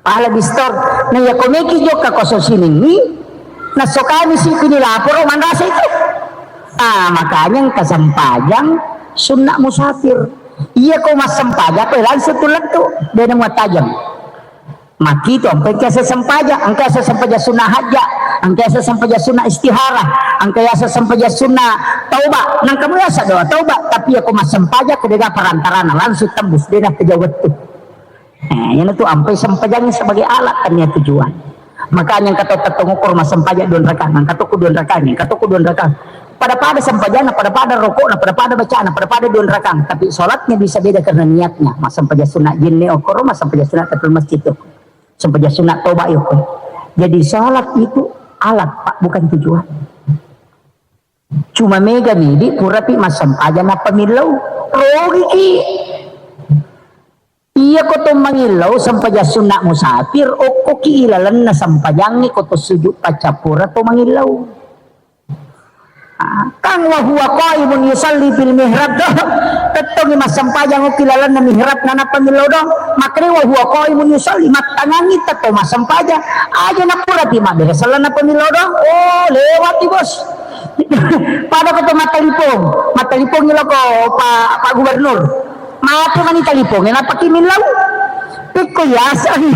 Pala distor. Na iya ko meki jokka ko so siningi, na so kami si pini laporo manrasa itu. Ah, makanya engka sempajang sunna musafir. Iya ko massempajang ko langsung tu lettu, de na muattajeng. Maki tu engka asa sempajang, engka asa sempajang sunna hajja, engka asa sempajang sunna istihara, engka asa sempajang sunna tauba. Nang kamu asa doa tauba, tapi iya ko massempajang ko de ga perantarana langsung tembus, de na pejawat tu. Eh, iyanatu ampai sempajang sebagai alat, kan, ya, tujuan. Makanya engka to tettong ukur massempajang dua rakaat, engka to ku dua rakaat, engka to ku dua rakaat. Pada-pada sempajang, pada-pada rokok, pada-pada bacaan, pada-pada dua rakaat. Tapi sholatnya bisa beda karena niatnya. Massempajang sunat jenne okoro, massempajang sunat tahiyatul masjid okoro. Sempajang sunat toba okoro. Jadi sholat itu alat, Pak, bukan tujuan. Cuma mega midi purapi massempajang nappa millau. Rogiki. Iya ko to mangillau sempajang sunna musafir, okkoki ilalenna sempajangnge ko to sujud paccappura to mangillau. Ah, kang wa huwa qaimun yusalli fil mihrab do. Tettongi massempajang okki lalenna mihrab nanappa millau do. Makanya wa huwa qaimun yusalli, mattangangi tetto massempajang. Aja napura ti mabbere sellenna pemillau do. Oh, lewati bos. Pada ko to mattalipong, mattalipong loko Pak, Pak Gubernur. Mate mani talipongnge, napaki millau. Pikko yaseng.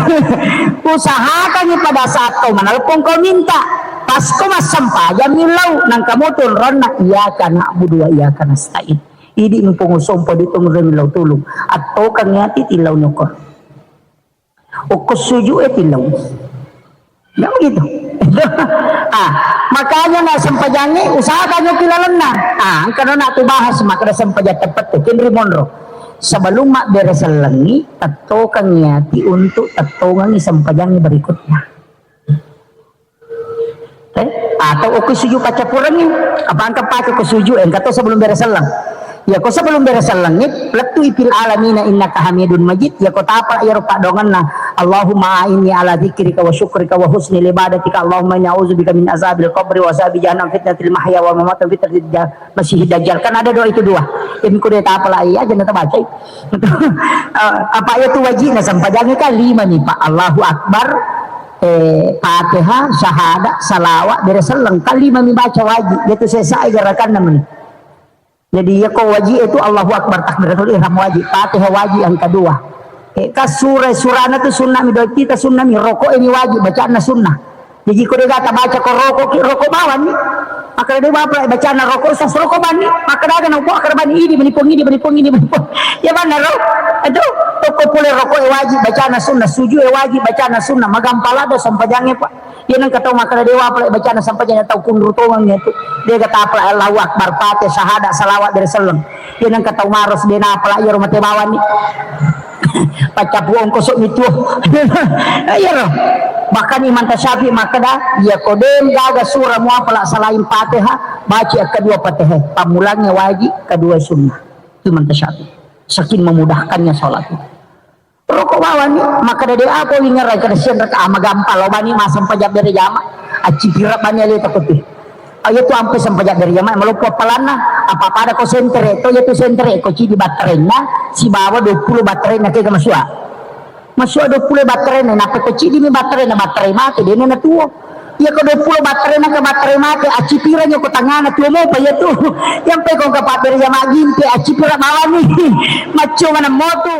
Usahakangi pada saat kau menelpon kau minta. Pas kau massempajang millau, nangka moto ronna iyyaka na'budu wa iyyaka nasta'in. Idi mumpung usompo di tunggu millau tulung. Atau kang yati tilau nyokor. Okko suju e tillau. Ya begitu. Ah, makanya na sempajangi usahakan yoki lalenna. Ah, engka nona tu bahas makna sempajang tepat tu kinri monro. Sebelum mabbere sellengi, tettokang yati untuk tettongangi sempajangi berikutnya. Eh, atau okko suju paccapurengngi, apa engka pake ko suju, eh, engka to sebelum bere selleng. Ya ko sebelum bere sellengngi, lettu ipil alamina innaka hamidun majid, ya ko tapa iyaro paddoangenna, Allahumma a'inni ala dzikrika wa syukrika wa husni ibadatika, Allahumma inni a'udzubika min azabil qabri wa azabi jahannam fitnatil mahya wa mamat wa fitnatil ja-, masihid dajjal. Kan ada doa itu dua. Yang kude tapa lai aja na tabacai. Eh, apa itu wajib na sempajangi kan lima nih Pak. Allahu Akbar, eh, Fatihah, syahadat, salawat, bere selleng. Kan lima mi baca wajib. Iya tu sesa gerakanna meni. Jadi iya ko wajib itu Allahu Akbar, takbiratul ihram wajib, Fatihah wajib yang kedua. Eh, ka sura, surana tu sunnah mi, doa kita sunnah mi, rokok ini wajib, bacaanna sunnah. Jaji ko dega tabaca ko roko ki, roko bawang ni. Makkeda de bapa bacana roko, sas roko bani. Makkeda aga na upo, makkeda bani idi, bani pong idi, bani pong idi, bani pong. Ya bana ro. Itu tokko pole roko e wajib bacana sunna, sujud e wajib bacana sunna, magampa lado sampajangnge, Pak. Iya nengka tau makkeda de bapa bacana sampajangnge, tau kunru tongeng itu. Dega tapala Allahu Akbar, Fatihah, syahadat, salawat dari selleng. Iya nengka tau maros de napala iyaro mate bawang ni. Paccapu ongkoso mi tuo. Iyaro. Bahkan Imam Tasyafi'i makkeda, iya ko de gaga sura muapala selain Fatihah, baca kedua Fatihah. Pammulangnge wajib, kedua sunnah. Itu Imam Tasyafi'i. Saking memudahkannya sholat itu. Roko bawang ni, makkeda de apa wingerai kada sian raka, ah, magampa lo bani masang pajak bere jama. Acci pira bani ale takut. Ayo tu ampe sampaja dari jamaah, maloppo appalanna, apa pada ko sentere, to iya tu sentere, ko cidi batterenna, sibawa dua puluh batterenna kega masua. Masua dua puluh batterenna, nappa ko cidi mi batterenna, batterai mate, dena na tuo. Iya ko dua puluh batterenna ke batterai mate, acipira nyo ko tangana tuo mopa iya tu. Yang pe ko ka pabbere jamaah gimpe, acipira bawang ni. Macco mana motu.